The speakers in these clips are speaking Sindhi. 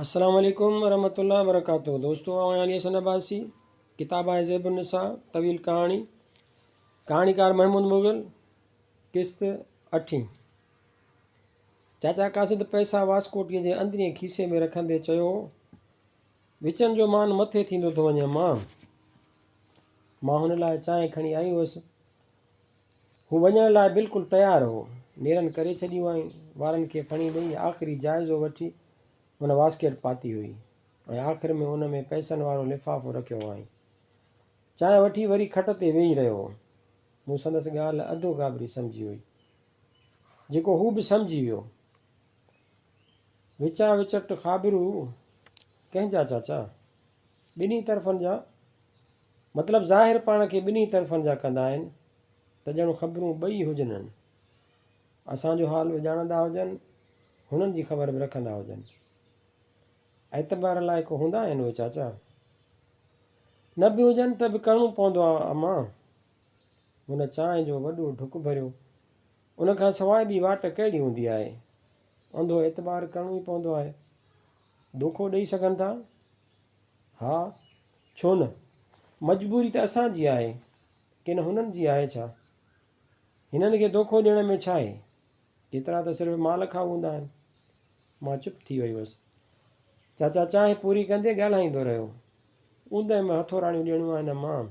السلام عليڪم ورحمة الله وبرڪاته دوستو آئون آهيان علي حسن عباسي ڪتاب آهي زيب النساء طويل ڪهاڻي ڪهاڻيڪار محمود مغل قسط اٺين چاچا قاصد پئسا واسڪوٽيء جي اندرين کيسي ۾ رکندي چيو وچن جو مان مٿي ٿيندو ٿو وڃي مان مان هن لاء چانهه کڻي آئي هئس هو وڃڻ لاء بلڪل تيار هو. نيرن ڪري ڇڏي هئائين. وارن کي ڦڻي ڏئي آخري جائزو وٺي هن واسڪيٽ پاتي هئي ۽ آخر ۾ ان ۾ پئسن وارو لفافو رکيو هئائين. چانهه وٺي وري کٽ تي ويهي رهيو هو. مون سندس ڳالهه اڌو گابري سمجهي هئي. جيڪو هو به سمجهي ويو. وچان وچٽ خابرو ڪنهن جا چاچا؟ ٻنهي طرفن جا. مطلب ظاهر پاڻ کي ٻنهي طرفن جا ڪندا آهن ته ڄڻ خبرون ٻئي هجنن. اسان جو حال به ڄاڻندا هجن، هنن جي خبر به رکندا هجن. اعتبار لائق هوندا آهن اهي چاچا؟ نه به هجن ته به ڪرڻو پوندو آ امان. هن چانهه جو وڏو ڍڪ ڀريو. ان کان سواء ٻي واٽ ڪهڙي هوندي آهي؟ انڌو اعتبار ڪرڻو ئي پوندو آهي. دوکو ڏئي سگهن ٿا؟ ها، ڇو نه؟ مجبوري ته اسان جي آهي، ڪين هنن جي آهي ڇا؟ هنن کي دوکو ڏيڻ ۾ ڇاهي؟ ڪيترا ته صرف مال کائو هوندا آهن. مان چپ ٿي وئي هئس. چاچا چانهه پوري ڪندي ڳالهائيندو رهيو. اوندهه ۾ هٿوراڙيون ڏيڻيون آهن امان.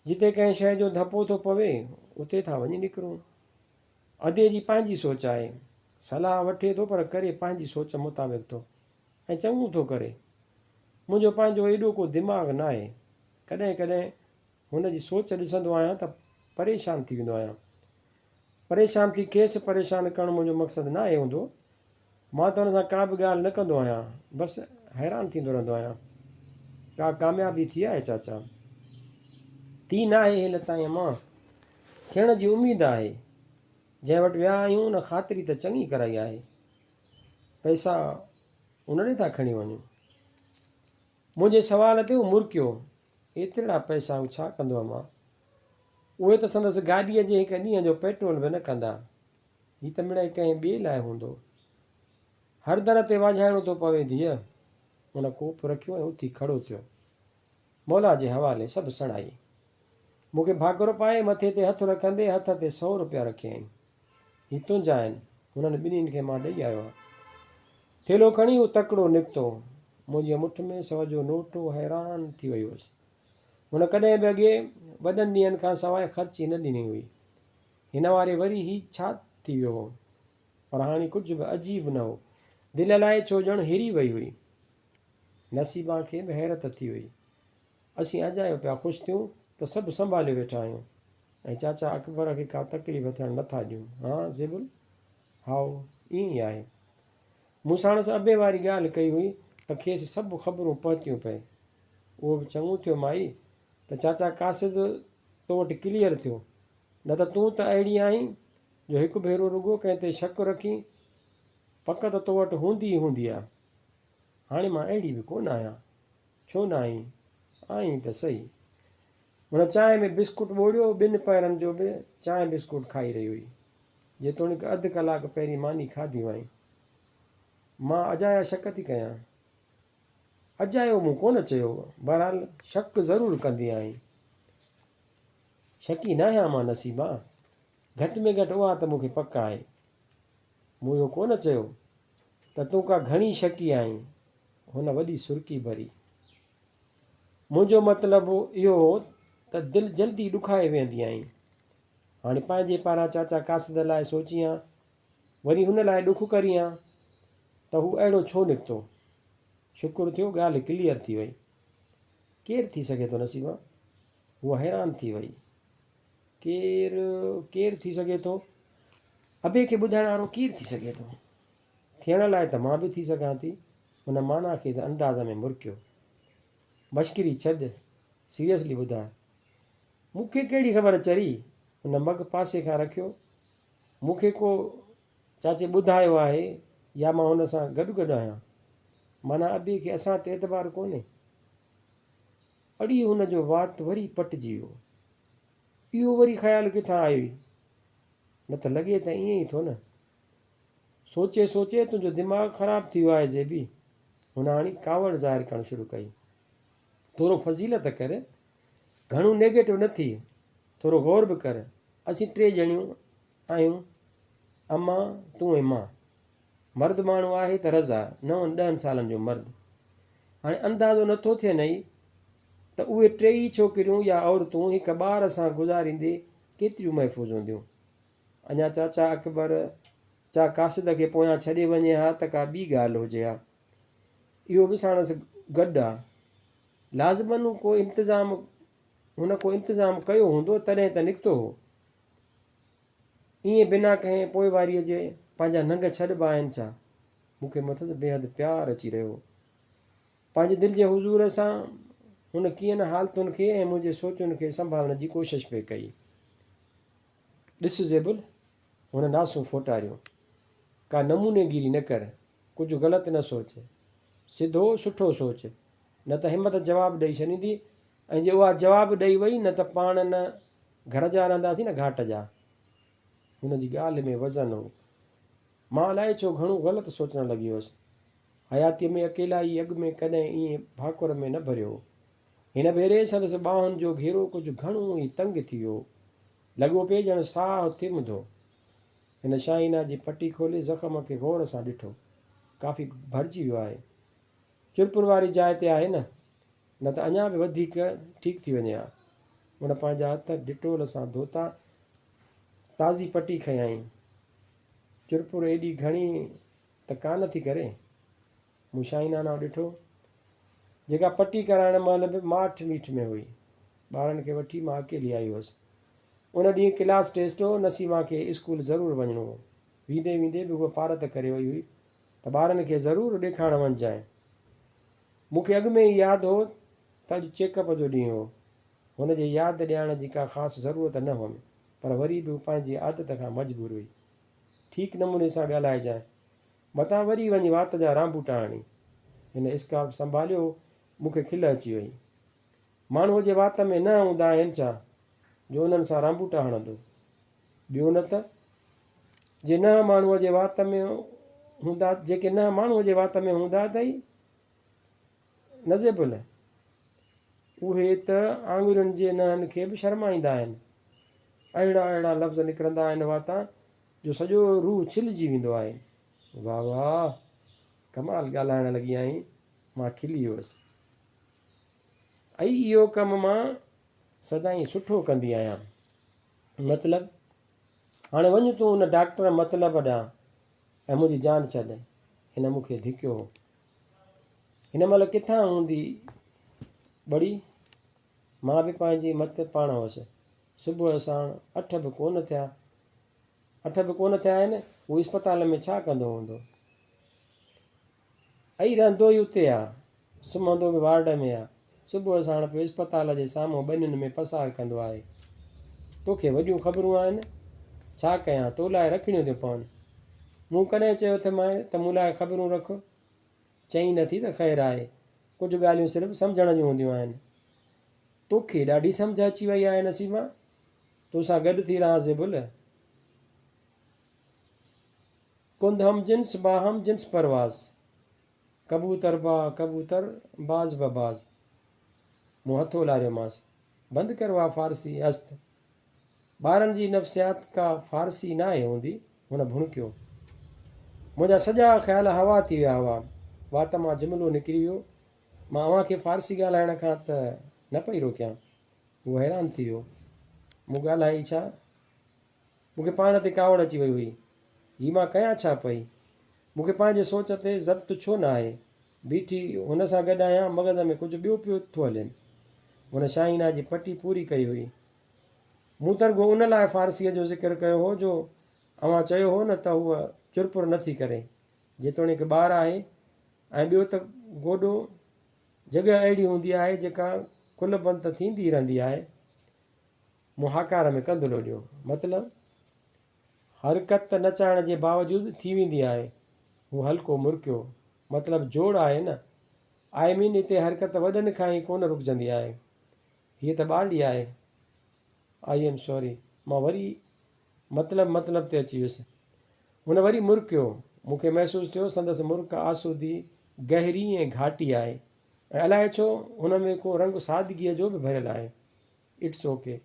جتي ڪنهن شيء جو ڌپو ٿو پوي، اتي ٿا وڃي نڪرون. ادي جي پنهنجي سوچ آهي. صلاح وٺي ٿو پر ڪري پنهنجي سوچ مطابق ٿو. ۽ چڱو ٿو ڪري. منهنجو پنهنجو ايڏو ڪو دماغ ناهي. ڪڏهن ڪڏهن هن جي سوچ ڏسندو آهيان ته پريشان ٿي ويندو آهيان. پريشان ٿي کيس پريشان ڪرڻ منهنجو مقصد ناهي هوندو. مان ته هن سان ڪا به ڳالهه نه ڪندو آهيان. بس حيران ٿيندو رهندو آهيان. ڪا ڪاميابي ٿي آهي چاچا؟ ٿي ناهي هيل تائين امان. ٿيڻ جي اميد آهي. جنهن وٽ ويا آهيون ان خاطري ته چڱي ڪرائي آهي. پئسا ان ڏي ٿا کڻي وڃون؟ منهنجي سوال تي هو مرڪيو. ايترڙا پئسا هو ڇا ڪندو امان؟ اهي ته سندس گاڏيء جي هڪ ڏينهن جو پيٽرول به نه ڪندا. هي ته مڙئي ڪنهن ٻئي لاء هوندو. هر در تي واجهائڻو ٿو پوي ڌيء. هن ڪوپ رکيو ۽ اٿي کڙو ٿيو. مولا جي حوالي سڀ سڻائي. مون کي ڀاڪر پائي مٿي تي هٿ رکندي هٿ تي سئو روپيا رکيائين. هي تنهنجا آهن، هنن ٻنهين کي مان ڏئي آيو آهيان. ٿيلهو کڻي هو تڪڙو نڪتو. منهنجيء مٺ ۾ سئو جو نوٽ هو، حيران ٿي وئي هيس. هن ڪڏهن به اڳي وڏن ڏينهن کان سواء خرچي نه ڏني هئي. هن واري وري هي ڇا ٿي ويو هو؟ پر هاڻي ڪجهه به عجيب نه هو. دل الائي ڇو ڄڻ هري وئي هئي. نصيبان کي به حيرت ٿي وئي. اسين اجايو پيا خوش ٿيون ته سڀ سنڀاليو ويٺا آهيون ۽ چاچا اڪبر کي ڪا تڪليف ٿيڻ نه ٿا ڏيون. ها زيبل؟ هائو، ائين ئي آهي. مون ساڻس ابي واري ڳالهه ڪئي هئي ته کيس سڀ خبرون پهتيون پئي. اهو به چڱو ٿيو مائي ته چاچا قاصد تو وٽ ڪليئر ٿيو، نه ته تون ته اهڙي آهين جو هڪ ڀيرو رڳو ڪنهن تي شڪ رکين، پڪ ته تو وٽ هوندي ئي هوندي آ. هاڻي مان اهڙي به ڪونه آهيان. ڇو نه آهين؟ آهين ته سهي. هن چانهه ۾ بسڪوٽ ٻوڙيو، ٻن پهرن جو به چانهه بسڪوٽ کائي رهي هئي. جيتوڻيڪ اڌ ڪلاڪ پهرين ماني کاڌي هئائين. مان اجايا شڪ ٿي ڪيان. اجايو مون ڪونه چيو، بهرحال شڪ ضرور ڪندي آهين. شڪي ناهيان مان نصيبان. گهٽ ۾ گهٽ اها ته مون کي پڪ آهي. مون اهو ڪونه چيو ته تون ڪا گهڻي شڪي آهين. هن وڏي سرڪي ڀري. منهنجو مطلب اهو هو ته دل جلدي ڏکائي ويهندي آهين. هاڻي پنهنجي پاران چاچا قاصد لاء سوچين ها، وري هن لاء ڏک ڪرين ها ته هو اهڙو ڇو نڪتو. شڪر ٿيو ڳالهه ڪليئر ٿي وئي. ڪير ٿي سگهي ٿو نصيبان؟ هوء حيران ٿي وئي. ڪير، ڪير ٿي سگهي ٿو؟ ابي کي ٻڌائڻ وارو ڪير ٿي سگهي ٿو؟ ٿيڻ لاء ته مان به ٿي سگهان ٿي. هن معنيٰ خيز انداز ۾ مرڪيو. مشڪري ڇڏ، سيريسلي ٻڌاء. مون کي ڪهڙي خبر چري؟ هن مگ پاسي کان رکيو. مون کي ڪو چاچي ٻڌايو آهي يا مان هن سان گڏ گڏ آهيان. معنيٰ ابي کي اسان تي اعتبار ڪونهي. اڙي هن جو وات وري پٽجي ويو. اهو وري خيال ڪٿان آيوئي؟ نه ته لڳي ته ائين ئي ٿو نه. سوچي سوچي تنهنجو دماغ خراب ٿي ويو آهي زيبي. هن هاڻي ڪاوڙ ظاهر ڪرڻ شروع ڪئي. ٿورو فضيلت ڪر، گهڻو نيگيٽو نه ٿي، ٿورو غور به ڪر. اسين ٽي ڄڻيون آهيون، امان، تون ۽ مان. مرد ماڻهو آهي ته رضا، نون ڏهن سالن جو مرد. هاڻي اندازو نه ٿو ٿئي ته اهي ٽيئي ڇوڪريون يا عورتون هڪ ٻار سان گذاريندي ڪيتريون محفوظ هونديون. اڃا چاچا اڪبر چا قاصد کي پويان ڇڏي وڃي ها ته ڪا ٻي ڳالهه هجي ها. اهو به ساڻس گڏ آ. لازماً ڪو انتظام هن ڪو انتظام ڪيو هوندو تڏهن ته نڪتو هو. ائين بنا ڪنهن پوئواريء جي پنهنجا ننگ ڇڏبا آهن ڇا؟ مون کي مٿس بيحد پيار اچي رهيو هو. پنهنجي دل جي حضور سان هن ڪيئن نه حالتن کي ۽ منهنجي سوچن کي سنڀالڻ جي ڪوشش پئي ڪئي. ڏس زيبل! هن ناسون ڦوٽاريون. ڪا نموني گيري نه ڪر. ڪجهه غلط نه سوچ. سڌو سٺو سوچ. نه ته همت جواب ڏئي ڇڏيندي ۽ جي اها جواب ڏئي وئي نه ته پاڻ نه گهر جا رهنداسين نه گهاٽ جا. هن جي ڳالهه ۾ وزن هو. مان الائي ڇو گهڻو غلط سوچڻ لڳي هيس. حياتيء ۾ اڪيلائي اڳ ۾ ڪڏهن ائين ڀاڪر ۾ نه ڀريو هو. هن ڀيري سندس ٻانهن جو گهيرو ڪجهه گهڻو ئي تنگ ٿي ويو هو. لڳو پئي ڄڻ ساهه ٿي منڌو. هن شاهينا جي پٽي کولي زخم کي غور سان ڏٺو. ڪافي ڀرجي ويو آهي. چرپر واري جاء تي آهي نه، نه ته اڃا به وڌيڪ ٺيڪ ٿي وڃي ها. هن پنهنجا هٿ ڊيٽول سان ڌوتا. تازي پٽي کنيائين. چرپر ايڏي گهڻي ته ڪانه ٿي ڪري. مون شاهينا ڏانهن ڏٺو، جيڪا پٽي ڪرائڻ مهل به ماٺ ميٺ ۾ هئي. ٻارن کي وٺي مان اڪيلي آئي هيس. ان ڏينهن ڪلاس ٽيسٽ هو، نسيما کي اسڪول ضرور وڃڻو هو. ويندي ويندي به هوء پارت ڪري وئي هئي ته ٻارن کي ضرور ڏيکارڻ وڃجانء. مون کي اڳ ۾ ئي ياد هو ته اڄ چيڪ اپ جو ڏينهن هو. هن جي ياد ڏيارڻ جي ڪا خاص ضرورت نه هئم، پر وري به هوء پنهنجي عادت کان مجبور هئي. ٺيڪ نموني سان ڳالهائجانء. متان وري وڃي وات جا رانڀوٽا هڻي. هن اسڪارف سنڀاليو، مون کي کل اچي وئي. ماڻهوء جي وات ۾ ننهن هوندا آهن ڇا، جو انهن سان رانڀوٽا هڻندو؟ ٻيو نه ته، جي ننهن ماڻهوء جي وات ۾ هوندا، جيڪي ننهن ماڻهوء جي وات ۾ هوندا اٿئي نه زيبل، اهي ته آڱرين جي ننهن کي به شرمائيندا آهن. اهڙا اهڙا لفظ نڪرندا آهن واتان، جو سڄو روح ڇلجي ويندو آهي. واهه واهه! ڪمال ڳالهائڻ لڳي آهين. مان کلي ويس. ائي اهو ڪم مان سدائين سٺو ڪندي آهيان. مطلب؟ هاڻي وڃ تون ان ڊاڪٽر مطلب ڏانهن ۽ منهنجي جان ڇڏ. هن مون کي ڌڪيو هو. هن مهل ڪٿان هوندي ٻڙي؟ مان به پنهنجي مت پاڻ هوس. صبح ساڻ اٺ به ڪونه ٿيا. اٺ به ڪونه ٿيا آهن، هو اسپتال ۾ ڇا ڪندو هوندو؟ ائي رهندو ئي اتي آ، سمهندو به وارڊ ۾ آ، صبح ساڻ پيو اسپتال جي سامهون ٻنين ۾ پسار ڪندو آهي. توکي وڏيون خبرون آهن، ڇا ڪيان، تو لاء رکڻيون ٿيون پون. مون ڪڏهن چيو ٿيمانء ته مون لاء خبرون رک؟ چئين نٿي ته خير آهي، ڪجهه ڳالهيون صرف سمجهڻ جون هونديون آهن. توکي ڏاڍي سمجهه اچي وئي آهي نسيما، توسان گڏ ٿي رهان زيبل. ڪند هم جنس با هم جنس پرواز، ڪبوتر با ڪبوتر باز به باز. مون هٿ الاريومانس، بند ڪر اها فارسي هست. ٻارن جي نفسيات ڪا فارسي ناهي هوندي، هن ڀڻڪيو. منهنجا سڄا خيال هوا ٿي ويا هئا. وات مان جملو نڪري ويو، مان اوهان کي فارسي ڳالهائڻ کان ته نه پئي روڪيان. هو حيران ٿي ويو. مون ڳالهائي ڇا؟ مون کي پاڻ تي ڪاوڙ اچي وئي هئي. هي مان ڪيان ڇا پئي؟ مون کي پنهنجي سوچ تي ضبط ڇو نه آهي؟ بيٺي هن سان گڏ آهيان، مغز ۾ ڪجهه ٻيو پيو ٿو هليم. هن شاهينا جي پٽي پوري ڪئي هئي. مون ته رڳو ان لاء فارسيء جو ذڪر ڪيو هو جو اوهان چيو هو نه ته هوء چرپر نه ٿي ڪري، جيتوڻيڪ ٻار آهي ۽ ٻيو ته گوڏو جڳهه اهڙي هوندي آهي جيڪا کل بند ته ٿيندي ئي رهندي آهي. مون هاڪار ۾ ڪنڌ لوڏيو. مطلب؟ حرڪت نه چاهڻ جي باوجود ٿي ويندي آهي. هو هلڪو مرڪيو. مطلب جوڙ آهي نه. I مين اتي حرڪت وڏن کان ئي ڪونه رڪجندي آهي. هيء ته ٻارڙي آهي. I am sorry. مان وري مطلب مطلب تي اچي ويس. هن وري مرڪيو. مون کي محسوس ٿيو سندس مرڪ آسودي گهري ۽ گهاٽي آهي ۽ الائي ڇو هن ۾ ڪو رنگ سادگيء جو به ڀريل آهي. It's okay.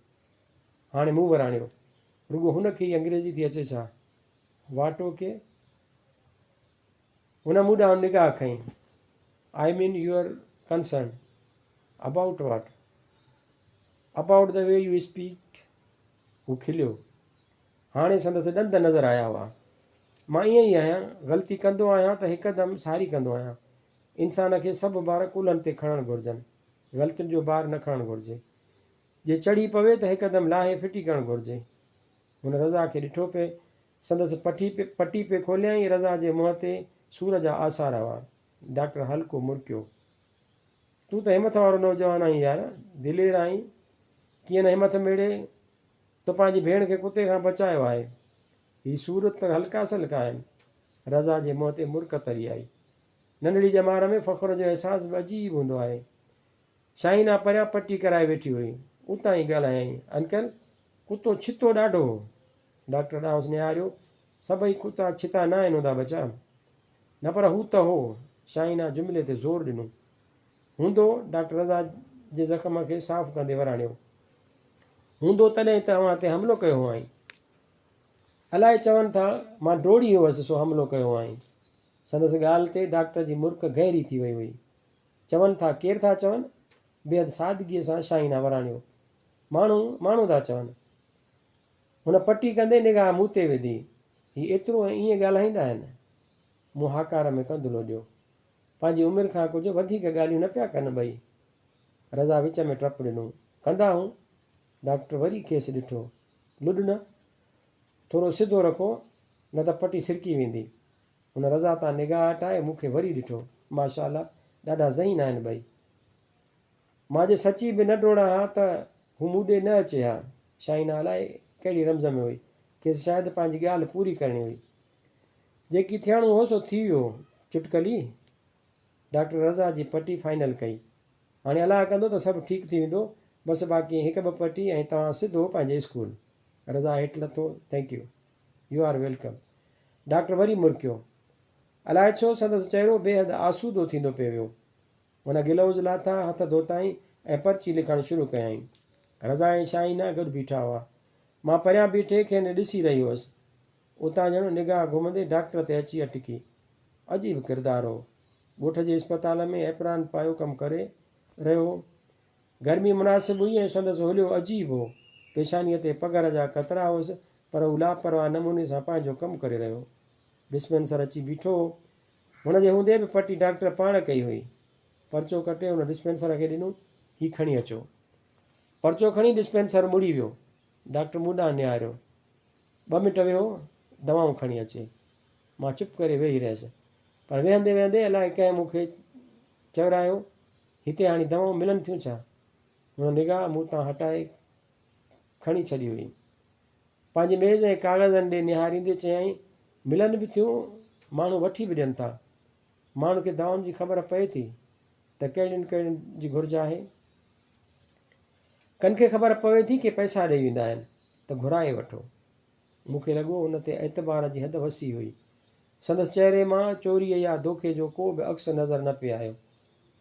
هاڻي مون وراڻيو. رڳو هن کي ئي انگريزي ٿي اچي ڇا؟ What okay? هن مون ڏانهن نگاهه کنئي. I mean your concern. About what? About the way you speak. هو کليو. هاڻي سندس ڏند نظر آيا هئا. مان ائين ئي آهيان. غلطي ڪندو آهيان ته هڪدم ساري ڪندو آهيان. انسان کي سڀ بار ڪلهن تي کڻڻ گهرجن. غلطين جو بار نه کڻڻ گهرجي. جي چڙهي پوي ته هڪدم لاهي ڦٽي ڪرڻ گهرجي. هن رضا کي ڏٺو پئي. سندس پٺي پٽي پئي کوليائين. رضا جي منهن تي سور جا آثار هئا. ڊاڪٽر هلڪو مرڪيو. تون ته همٿ وارو نوجوان آهين يار. دلير آهين. ڪيئن نه همٿ ميڙي تو پنهنجي ڀيڻ کي ڪتي کان بچايو آهي. هي سور ته هلڪا سلڪا آهن. رضا جي منهن تي مرڪ تري آئي. ننڍڙي ڄمار ۾ فخر جو احساس به عجيب هوندو آهي. شاهينا پريان پٽي ڪرائي ويٺي هئي. اتان ئي ڳالهايائين، انڪل! ڪتو ڇتو ڏاڍو هو. ڊاڪٽر ڏانهس نهاريو، سڀئي ڪتا ڇتا ناهن هوندا ٻچا. نه پر هو ته هو. شاهينا جملي تي زور ڏنو. هوندو، ڊاڪٽر رضا جي زخم کي صاف ڪندي وراڻيو. هوندو تڏهن ته اوهان تي حملو ڪيو هئائين. الائي چون ٿا مان ڊوڙي هئس سو حملو ڪيو هئائين. سندس ڳالهه تي ڊاڪٽر جي مرڪ گهري ٿي وئي هئي. چون ٿا، ڪير ٿا چون؟ بيحد سادگيء سان شاهينا وراڻيو. ماڻهو، ماڻهو ٿا چون. هن پٽي ڪندي نگاهه مون تي وڌي. هي ايترو ۽ ائين ڳالهائيندا آهن؟ مون هاڪار ۾ ڪنڌ لوڏيو. پنهنجي عمر کان ڪجهه وڌيڪ ڳالهيون نه پيا ڪن ٻئي. رضا وچ ۾ ٽپ ڏنو. ڪندا هون؟ ڊاڪٽر وري کيس ڏٺو. لڏ نه. ٿورو سڌو رکو، نه ته پٽي سرڪي ويندي. هن رضا تان نگاهه هٽائي مون کي وري ڏٺو. ماشاء الله، ڏاڍا ذهين آهن ٻئي. مان جي سچي به نه ڊوڙان ها ته هو مون ڏي نه اچي ها. شاهينه الائي ڪهڙي رمز ۾ هئي. کيس شايد پنهنجي ڳالهه پوري ڪرڻي هئي. جيڪي ٿيڻو هو سو ٿي ويو. چٽڪلي ڊاڪٽر رضا جي پٽي فائنل ڪئي. هاڻي الله ڪندو ته سڀ ٺيڪ ٿي ويندو. بس باقي هڪ ٻه پٽي ۽ توهان سڌو پنهنجي اسڪول. رضا هيٺ لٿو. Thank you. You are welcome. Doctor وري مرڪيو. الائي ڇو سندس چهرو بيحد آسودو ٿيندو پئي ويو. هن گلوز لاٿا، هٿ ڌوتائين ۽ پرچي لکڻ شروع ڪيائين. رضا ۽ شاهينه گڏ بيٺا هئا. مان پريان بيٺي کين ڏسي رهي هئس. اتان ڄڻ نگاهه گهمندي ڊاڪٽر تي اچي اٽڪي. عجيب ڪردار هو. ڳوٺ جي اسپتال ۾ ايپران پايو ڪم ڪري رهيو هو. گرمي مناسب هئي ۽ سندس حليو عجيب هو. پيشانيء تي پگهر جا قطرا هئس، پر هو لاپرواهه نموني سان پنهنجو ڪم ڪري رهيو هو. ڊسپينسر اچي بيٺو هو. هن جي هوندي به پٽي ڊاڪٽر پاڻ ڪئي هئي. پرچو ڪٽي هن ڊسپينسر کي ڏنو، هي کڻي اچو. پرچو کڻي ڊسپينسر مڙي ويو. ڊاڪٽر مون ڏانهن نهاريو. ٻه منٽ ويهو، دوائون کڻي اچي. مان چپ ڪري ويهي رهيس. پر ويهندي ويهندي الائي ڪنهن مون کي چورايو، هتي هاڻي دوائون ملن ٿيون ڇا؟ هن نگاهه مون تان هٽائي کڻي ڇڏي هئي. پنهنجي ميز ۽ ڪاغذن ڏي نهاريندي چيائين، ملن به ٿيون، ماڻهو وٺي به ڏين ٿا. ماڻهن کي دوائن جي خبر پئي ٿي ته ڪهڙين ڪهڙين جي گهرج آهي. ڪن کي خبر پوي ٿي ڪي پئسا ڏئي ويندا آهن ته گهرائي وٺو. مون کي لڳو هن تي اعتبار جي حد وسيع هئي. سندس چهري مان چوريء يا دوکي جو ڪو به عڪس نظر نه پئي آيو.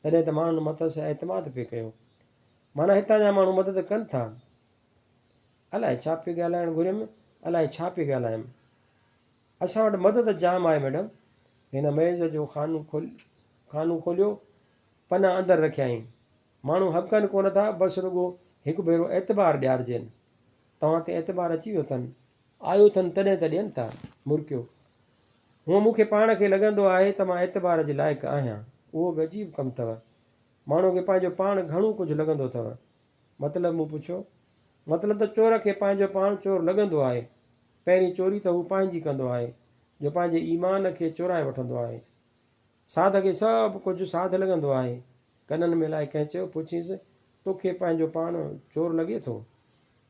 تڏهن ته ماڻهن مٿس اعتماد پئي ڪيو. معنيٰ هتان جا ماڻهو مدد ڪن ٿا. الائي ڇا پئي ڳالهائڻ گهريم، الائي ڇا پئي ڳالهايم. اسان وٽ مدد جام آهي ميڊم. هن ميز جو خانو کوليو، پنا اندر رکيائين. ماڻهو هٻڪن ڪونه ٿا، بس رڳو هڪ ڀيرو اعتبار ڏيارجين. توهان تي اعتبار اچي ويو اٿن. آيو اٿن تڏهن ته ڏين ٿا. مرڪيو. هونء مون کي پاڻ کي لڳندو آهي ته مان اعتبار جي لائق آهيان. اهو به عجيب ڪم اٿو. ماڻهوء کي پنهنجو پاڻ گهڻو ڪجهه لڳندو اٿو. مطلب؟ مون پڇيو. مطلب ته چور کي پنهنجو پاڻ چور لڳندو آهي. پهرين چوري ته هو پنهنجي ڪندو آهي، جو پنهنجي ايمان کي چورائي وٺندو آهي. ساڌ کي سڀ ڪجهه ساڌ لڳندو آهي. ڪنن ۾ لائي ڪنهن چيو، پڇينس، توکي پنهنجو پاڻ چور لڳي ٿو؟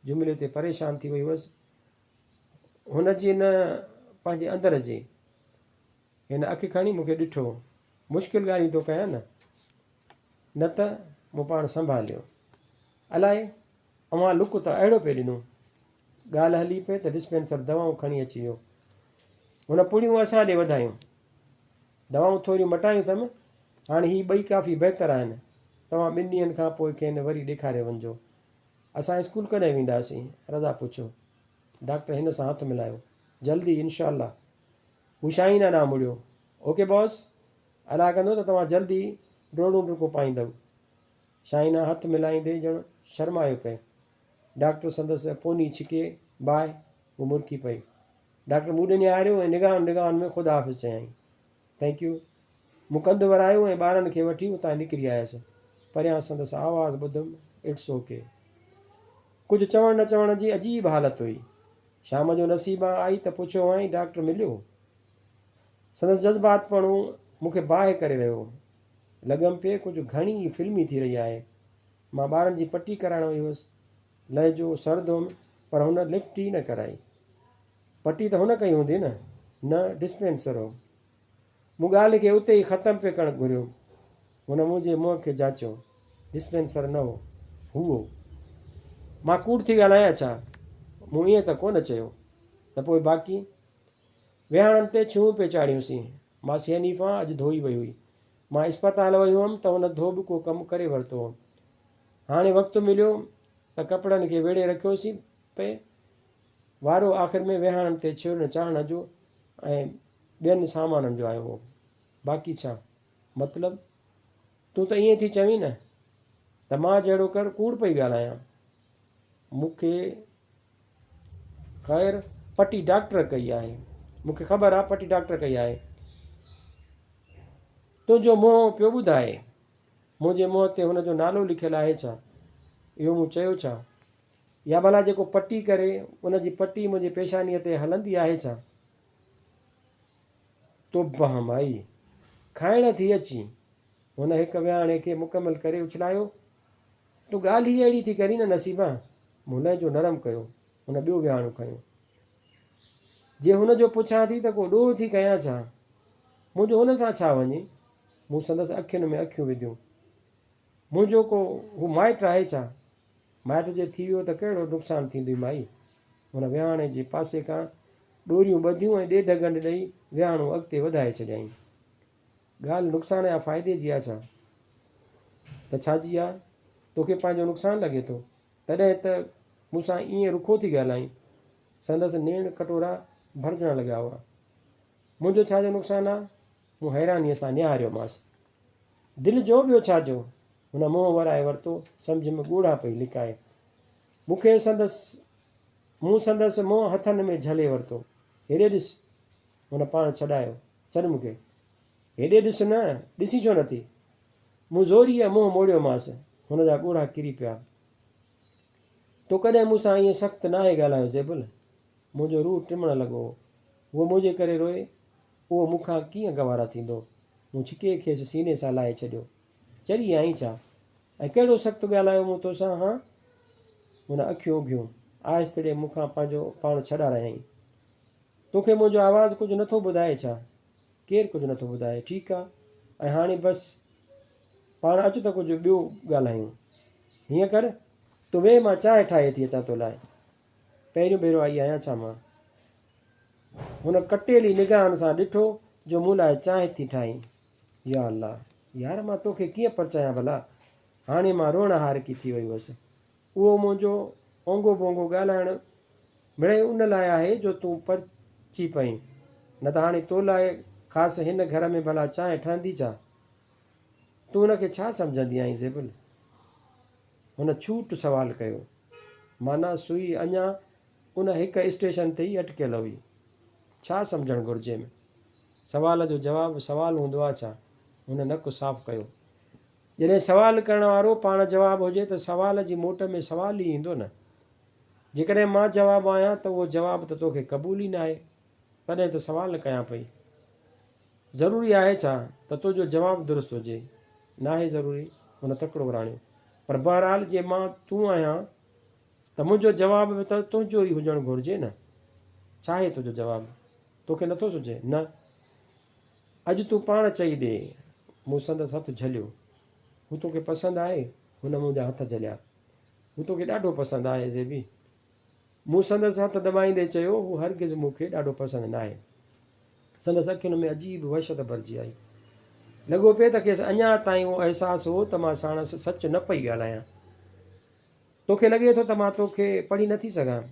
جملي تي پريشان ٿي وئي هئس. هن جي نه پنهنجي اندر جي. هن اک کڻي مون کي ڏٺو. مشڪل ڳالهيون ٿو ڪيان نه؟ نه ته مون پاڻ سنڀاليو. الائي اوهان لڪ ته اهڙو پئي ڏنو. ڳالهه هلي پئي ته ڊسپينسر دوائون کڻي اچي ويو. هن پڙيون اسان ڏي وڌايون. دوائون ٿوريون مٽايون اٿم، هاڻي هي ٻئي ڪافي بهتر آهن. توهان ٻن ڏينهن کان پوء کين وري ڏيکاري وڃجو. اسان اسڪول ڪڏهن وينداسين؟ رضا پڇيو. ڊاڪٽر هن سان هٿ ملايو. جلدي، انشاء الله. هو شاهينه ڏانهن مڙيو. Okay boss! الله ڪندو ته توهان جلدي ڊوڙون ڊڪون پائيندؤ. شاهينه هٿ ملائيندي ڄڻ شرمايو پئي. ڊاڪٽر سندس پوني ڇڪي، باء. هوء مرڪي پئي. ڊاڪٽر مون ڏي نهاريو ۽ نگاهن نگاهن ۾ خدا حافظ چيائين. Thank you. مون ڪنڌ ورايو ۽ ٻارن کي وٺي اتان نڪري آيس. پريان سندس آواز ٻڌم، it's okay. ڪجهه چوڻ نه چوڻ جي عجيب حالت هئي. شام جو نصيبان آئي ته پڇيو هئائين، ڊاڪٽر مليو؟ سندس جذباتپڻو مون کي باهه ڪري رهيو هو. لڳم پئي ڪجهه گهڻي ئي فلمي ٿي رهي آهي. مان ٻارن جي پٽي ڪرائڻ وئي هيس. لهجو سرد هوم پر هن لفٽ ئي نه ڪرائي. پٽي ته هن ڪئي هوندي نه؟ نه، ڊسپينسر هو. مون ڳالهه کي اتي ئي ختم پئي ڪرڻ گهريو. هن منهنجي منهن کي جاچيو. ڊسپينسر نه هو، هو هو. مان ڪوڙ ٿي ڳالهايان ڇا؟ مون ائين ته ڪونه چيو. ته پوء باقي؟ ويهاڻن تي ڇوهون پئي چاڙهيونسين. ماسي حنيفه اڄ ڌوئي وئي هئي. مان اسپتال وئي هئم ته هن ڌوٻڪو ڪم ڪري ورتو هو. هاڻي وقت مليو ته ڪپڙن کي ويڙهي رکيوسين پئي. وارو آخر ۾ ويهاڻن تي ڇيرن چاڙهڻ جو ۽ ٻين سامانن جو آيو هو. باقي ڇا؟ مطلب؟ تون ته ائين ٿي چوين نه ته مان جهڙوڪر ڪوڙ پئي ڳالهايان. مون کي خير پٽي ڊاڪٽر ڪئي آهي. مون کي خبر آ پٽي ڊاڪٽر ڪئي آهي. تنهنجو منهن پيو ٻڌائي. منهنجي منهن تي هن جو نالو لکيل آهي ڇا؟ اهو مون چيو ڇا؟ يا ڀلا جيڪو پٽي ڪري، ان جي پٽي منهنجي پيشانيء تي هلندي آهي ڇا؟ توبهه مائي! کائڻ ٿي اچين؟ هن هڪ ويهاڻي کي مڪمل ڪري اڇلايو. تون ڳالهه ئي اهڙي ٿي ڪرين نه نصيبان! مون لهجو نرم ڪيو. هن ٻيو ويهاڻو کنيو. جي هن جو پڇان ٿي ته ڪو ڏوهه ٿي ڪيان ڇا؟ منهنجو هن سان ڇا وڃي؟ مون سندس اکين ۾ اکيون وڌيون. منهنجو ڪو هو مائٽ آهي ڇا؟ مائٽ جي ٿي ويو ته ڪهڙو نقصان ٿيندوئي مائي؟ هن ويهاڻي جي پاسي کان ڏوريون ٻڌيون ۽ ڏيڍ ڳنڍ ڏئي ويهاڻو اڳتي وڌائي ڇڏيائين. ڳالهه نقصان يا فائدي جي آ ڇا؟ ته ڇا جي آ؟ توکي پنهنجو نقصان لڳي ٿو، تڏهن ته مون سان ائين رکو ٿي ڳالهائين. سندس نيڻ ڪٽورا ڀرجڻ لڳا هئا. منهنجو ڇا جو نقصان آ؟ مون حيرانيء سان نهاريومانس. دل جو ٻيو ڇا جو؟ هن منهن ورائي ورتو، سمجهه ۾ ڳوڙها پئي لڪائي. مون کي سندس مون سندس منهن هٿن ۾ جهلي ورتو. هيڏي ڏس! هن پاڻ ڇڏايو. ڇڏ مون کي. هيڏي ڏس نه، ڏسين ڇو نٿي؟ مون زوريء منهن موڙيومانس. هن جا ڳوڙها ڪري پيا. تو ڪڏهن مون سان ائين سخت ناهي ڳالهايو زيبل! منهنجو روح ٽمڻ لڳو هو. هوء منهنجي ڪري روئي. اهو مون کان ڪيئن گوارا ٿيندو؟ مون ڇڪي کيس سيني سان لائي ڇڏيو. چري آهين ڇا؟ ۽ ڪهڙو سخت ڳالهايو مون توسان، هان؟ هن اکيون اگهيون. آهستڙي مون کان پنهنجو پاڻ ڇڏارايائين. توکي منهنجو آواز ڪجهه نٿو ٻڌائي ڇا؟ ڪير ڪجهه نٿو ٻڌائي؟ ٺيڪ آ، ۽ هاڻي بس پاڻ اچ ته ڪجهه ٻيو ڳالهايون. هيئن ڪر، تون ويهه مان چانهه ٺاهي ٿي اچان تو لاء. پهريون ڀيرو آئي آهيان ڇا مان؟ هن ڪٽيلي نگاهن سان ڏٺو جو مون لاء چانهه ٿي ٺاهين. يا الله! يار مان توکي ڪيئن پرچايان ڀلا؟ هاڻي مان روئڻ هارڪي ٿي وئي هئس. اهو منهنجو اونگو بونگو ڳالهائڻ مڙئي ان لاء آهي جو تون پرچي پئين. نه ته هاڻي تو لاء خاص هن گهر ۾ ڀلا چانهه ٺهندي ڇا؟ تون ان کي ڇا سمجهندي آهين زيبل؟ هن ڇوٽ سوال ڪيو. معنيٰ سوئي اڃا ان هڪ اسٽيشن تي ئي اٽڪيل هئي. ڇا سمجهڻ گهرجيم؟ سوال جو جواب سوال هوندو آ ڇا؟ هن نڪ صاف ڪيو. جڏهن سوال ڪرڻ وارو پاڻ جواب هجي ته سوال جي موٽ ۾ سوال ئي ايندو نه. جيڪڏهن مان جواب آهيان ته اهو جواب ته توکي قبول ئي ناهي. تڏهن ته سوال ڪيان پئي. ضروري آهي ڇا ته تنهنجو جواب درست هجي؟ ناهي ضروري. هن تڪڙو وراڻيو. پر بهرحال جي مان تون آهيان ته منهنجو جواب به ته تنهنجو ئي هجڻ گهرجي نه؟ ڇا آهي تنهنجو جواب؟ توکي نٿو سجهي؟ نه. اڄ تون پاڻ چئي ڏي. مون سندس هٿ جهليو. هو توکي پسند آهي؟ هن منهنجا هٿ جهليا. هو توکي ڏاڍو پسند آهي زيبي. مون سندس هٿ دٻائيندي چيو، هو هرگز مون کي ڏاڍو پسند ناهي. سندس اکين ۾ عجيب وحشت ڀرجي آئي. لڳو پئي ته کيس اڃا تائين اهو احساس هو ته مان ساڻس سچ نه پئي ڳالهايان. توکي لڳي ٿو ته مان توکي پڙهي نه ٿي سگهان؟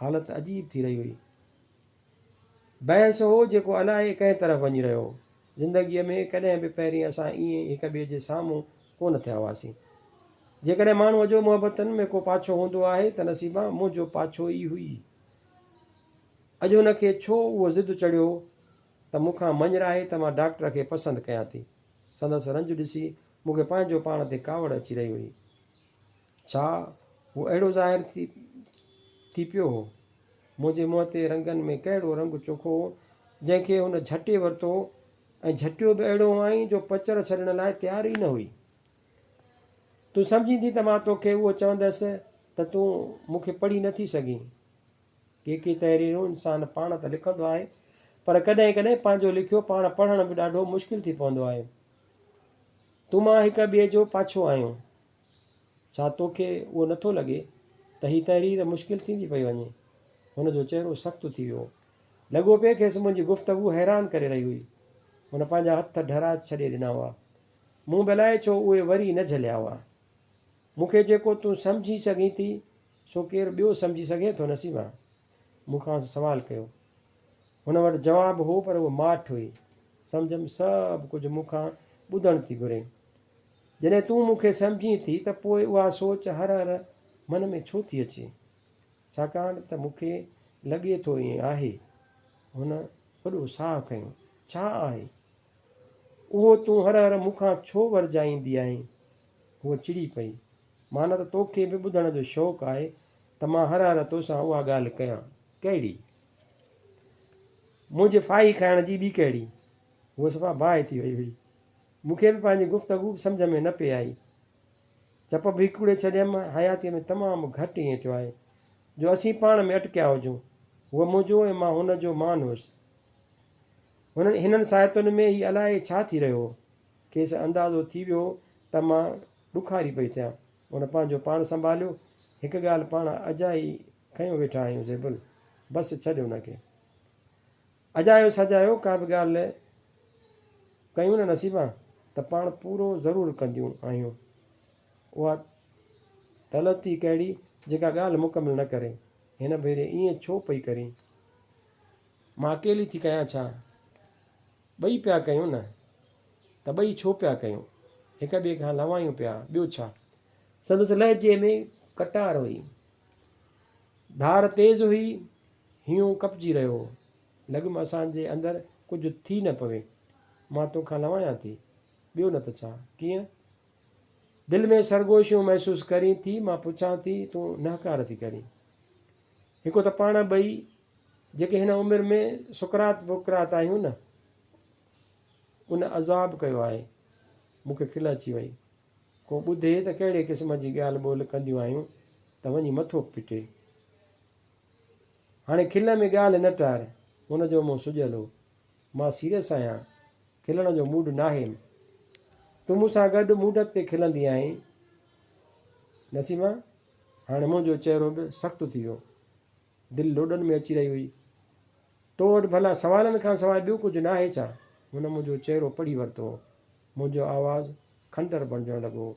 حالت عجيب ٿي رهي هئي. بحث هو جيڪو الائي ڪنهن طرف وڃي رهيو هو. زندگيء ۾ ڪڏهن به پهرين اسان ائين هڪ ٻئي جي سامهون ڪونه ٿيا هئاسين. جيڪڏهن ماڻهوء جو محبتن ۾ ڪو پاڇو هوندو آهي ته نصيبان منهنجو پاڇو ئي هئي. اڄ هن کي ڇو اهو ضد چڙهيو ته مون کان مڃرائي ته مان ڊاڪٽر کي پسند ڪيان ٿي. سندس رنج ڏسي مون کي پنهنجو پاڻ تي ڪاوڙ اچي رهي هئي. ڇا هو اهڙو ظاهر ٿي پيو هو؟ منهنجي منهن تي رنگن ۾ ڪهڙو رنگ چوکو هو، جنهن کي هن جهٽي ورتو هو ۽ جهٽيو به اهڙو هئائين جو پچر ڇڏڻ لاء تيار ئي نه هئي. تون سمجهين ٿي ته مان توکي اهو چوندس ته تون مون کي پڙهي نه ٿي سگهين. ڪي ڪي تحريرون انسان پاڻ ته لکندو آهي، پر ڪڏهن ڪڏهن پنهنجو لکيو پاڻ پڙهڻ به ڏاڍو مشڪل ٿي پوندو آهي. تون مان هڪ ٻئي جو پاڇو آهيون. ڇا توکي اهو نٿو لڳي ته هي تحرير مشڪل ٿيندي پئي وڃي؟ هن جو چهرو سخت ٿي ويو. لڳو پئي کيس منهنجي گفتگو حيران ڪري رهي هئي. هن پنهنجا هٿ ڍرا ڇڏي ڏنا هئا. مون به الائي ڇو اهي وري نه جهليا هئا. مون کي جيڪو تون سمجهي سگهين ٿي، سو ڪير ٻيو سمجهي سگهي ٿو نسيما؟ مون کانئس سوال ڪيو. هن وٽ جواب هو پر هوء ماٺ هئي. سمجهيم سڀ ڪجهه مون کان ٻڌڻ ٿي گهري. جڏهن تون مون کي سمجهين ٿي ته پوء اها سوچ هر هر من ۾ ڇو ٿي اچي؟ ڇاڪاڻ ته مون کي لڳي ٿو ائين آهي. هن وڏو ساهه کنيو. ڇا آهي؟ اهو تون هر هر مون کان ڇو ورجائيندي آهين؟ هوء چڙي پئي. معنيٰ ته توکي به ٻڌڻ جو شوق آهي ته مان هر هر توسان اها ڳالهه ڪيان. ڪهڙي؟ منهنجي ڦاهي کائڻ جي ٻي ڪهڙي؟ هوء صفا باهه ٿي وئي هئي. مون کي به پنهنجي گفتگو سمجهه ۾ نه پئي آئي. چپ به وڪوڙي ڇڏيم. حياتيء ۾ تمام گهٽ ائين ٿيو آهي، جو اسين پاڻ ۾ اٽڪيا هجون. هوء منهنجو ۽ مان هن جو مان هيس. هنن ساعتن ۾ هي الائي ڇا ٿي رهيو هو. کيس اندازو ٿي ويو هو ته مان ڏکاري پئي ٿيان. هن پنهنجو پاڻ سنڀاليو. هڪ ڳالهه پاڻ اجائي کنيو ويٺا آهيون زيبل. بس ڇڏ ان کي. اجايو سجايو ڪا به ڳالهه ڪيون نه نصيبان ته پاڻ پورو ضرور ڪنديون آهيون. اها طلعت ئي ڪهڙي جيڪا ڳالهه مڪمل نه ڪري. هن ڀيري ائين ڇو پئي ڪرين؟ مان اڪيلي ٿي ڪيان ڇا؟ ٻئي پيا ڪيون نه. ته ٻئي ڇو پيا ڪيون؟ هڪ ٻئي کان لنوايون پيا، ٻيو ڇا؟ سندس لهجي ۾ ڪٽار هئي. ڌار تيز هئي، هينئون ڪپجي رهيو هو. لڳم اسان جي اندر ڪجهه ٿي نه پوي. مان توکان لنوايان ٿي. ٻيو نه ته ڇا؟ ڪيئن؟ دل ۾ سرگوشيون محسوس ڪرين ٿي، مان پڇان ٿي، تون نهڪار ٿي ڪرين. هڪ ته پاڻ ٻئي جيڪي هن عمر ۾ سقراط بقراط آهيون نه، ان عذاب ڪيو آهي. مون کي کل اچي وئي. ڪو ٻڌي ته ڪهڙي قسم جي ڳالهه ٻولهه ڪنديون آهيون ته وڃي مٿو پٽي. هاڻي کل ۾ ڳالهه نه ٽار. هن جو منهن سڄيل هو. مان سيريس آهيان. کلڻ جو موڊ ناهيم. تون مون سان گڏ موڊ تي کلندي آهين. نسيمه! هاڻي منهنجو چهرو به سخت ٿي ويو. دل لوڏن ۾ اچي رهي هئي. تو وٽ ڀلا سوالن کان سواء ٻيو ڪجهه ناهي ڇا؟ هن منهنجو چهرو پڙهي ورتو هو. منهنجو آواز کنڊر بڻجڻ لڳو هو.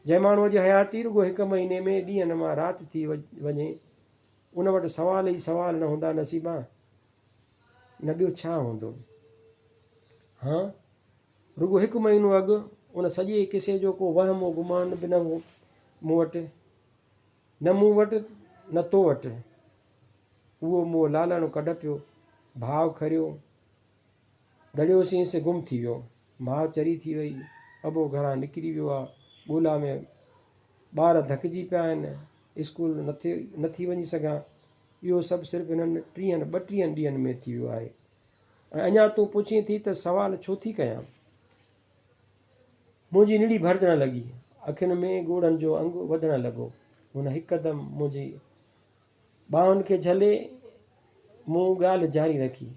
جنهن ماڻهوء جي حياتي رڳو هڪ مهيني ۾ ڏينهن مان رات ٿي وڃي، ان وٽ سوال ئي سوال نه هوندا نصيبان! نه ٻيو ڇا هوندو؟ هان! رڳو هڪ مهينو اڳ ان سڄي قصي جو ڪو وهم و گمان به نه هو مون وٽ. نه مون وٽ نه تو وٽ. اهو مون لالڻ ڪڍ پيو، ڀاء کريو، دڙيوسين سي گم ٿي ويو. ماء چري ٿي وئي، ابو گهران نڪري ويو آ، ڳولا ۾ ٻار ڌڪجي پيا آهن، اسڪول نه ٿي وڃي سگهان. اهو سڀ صرف هنن ٽيهن ٻٽيهن ڏينهن ۾ ٿي ويو آهي ۽ اڃا تون پڇين ٿي ته سوال ڇو ٿي ڪيان؟ منهنجي نڙي ڀرجڻ لڳي. اکين ۾ ڳوڙهن جو انگ وڌڻ لڳو. هن هڪدم منهنجي ٻانهن کي جهلي مون ڳالهه جاري رکي.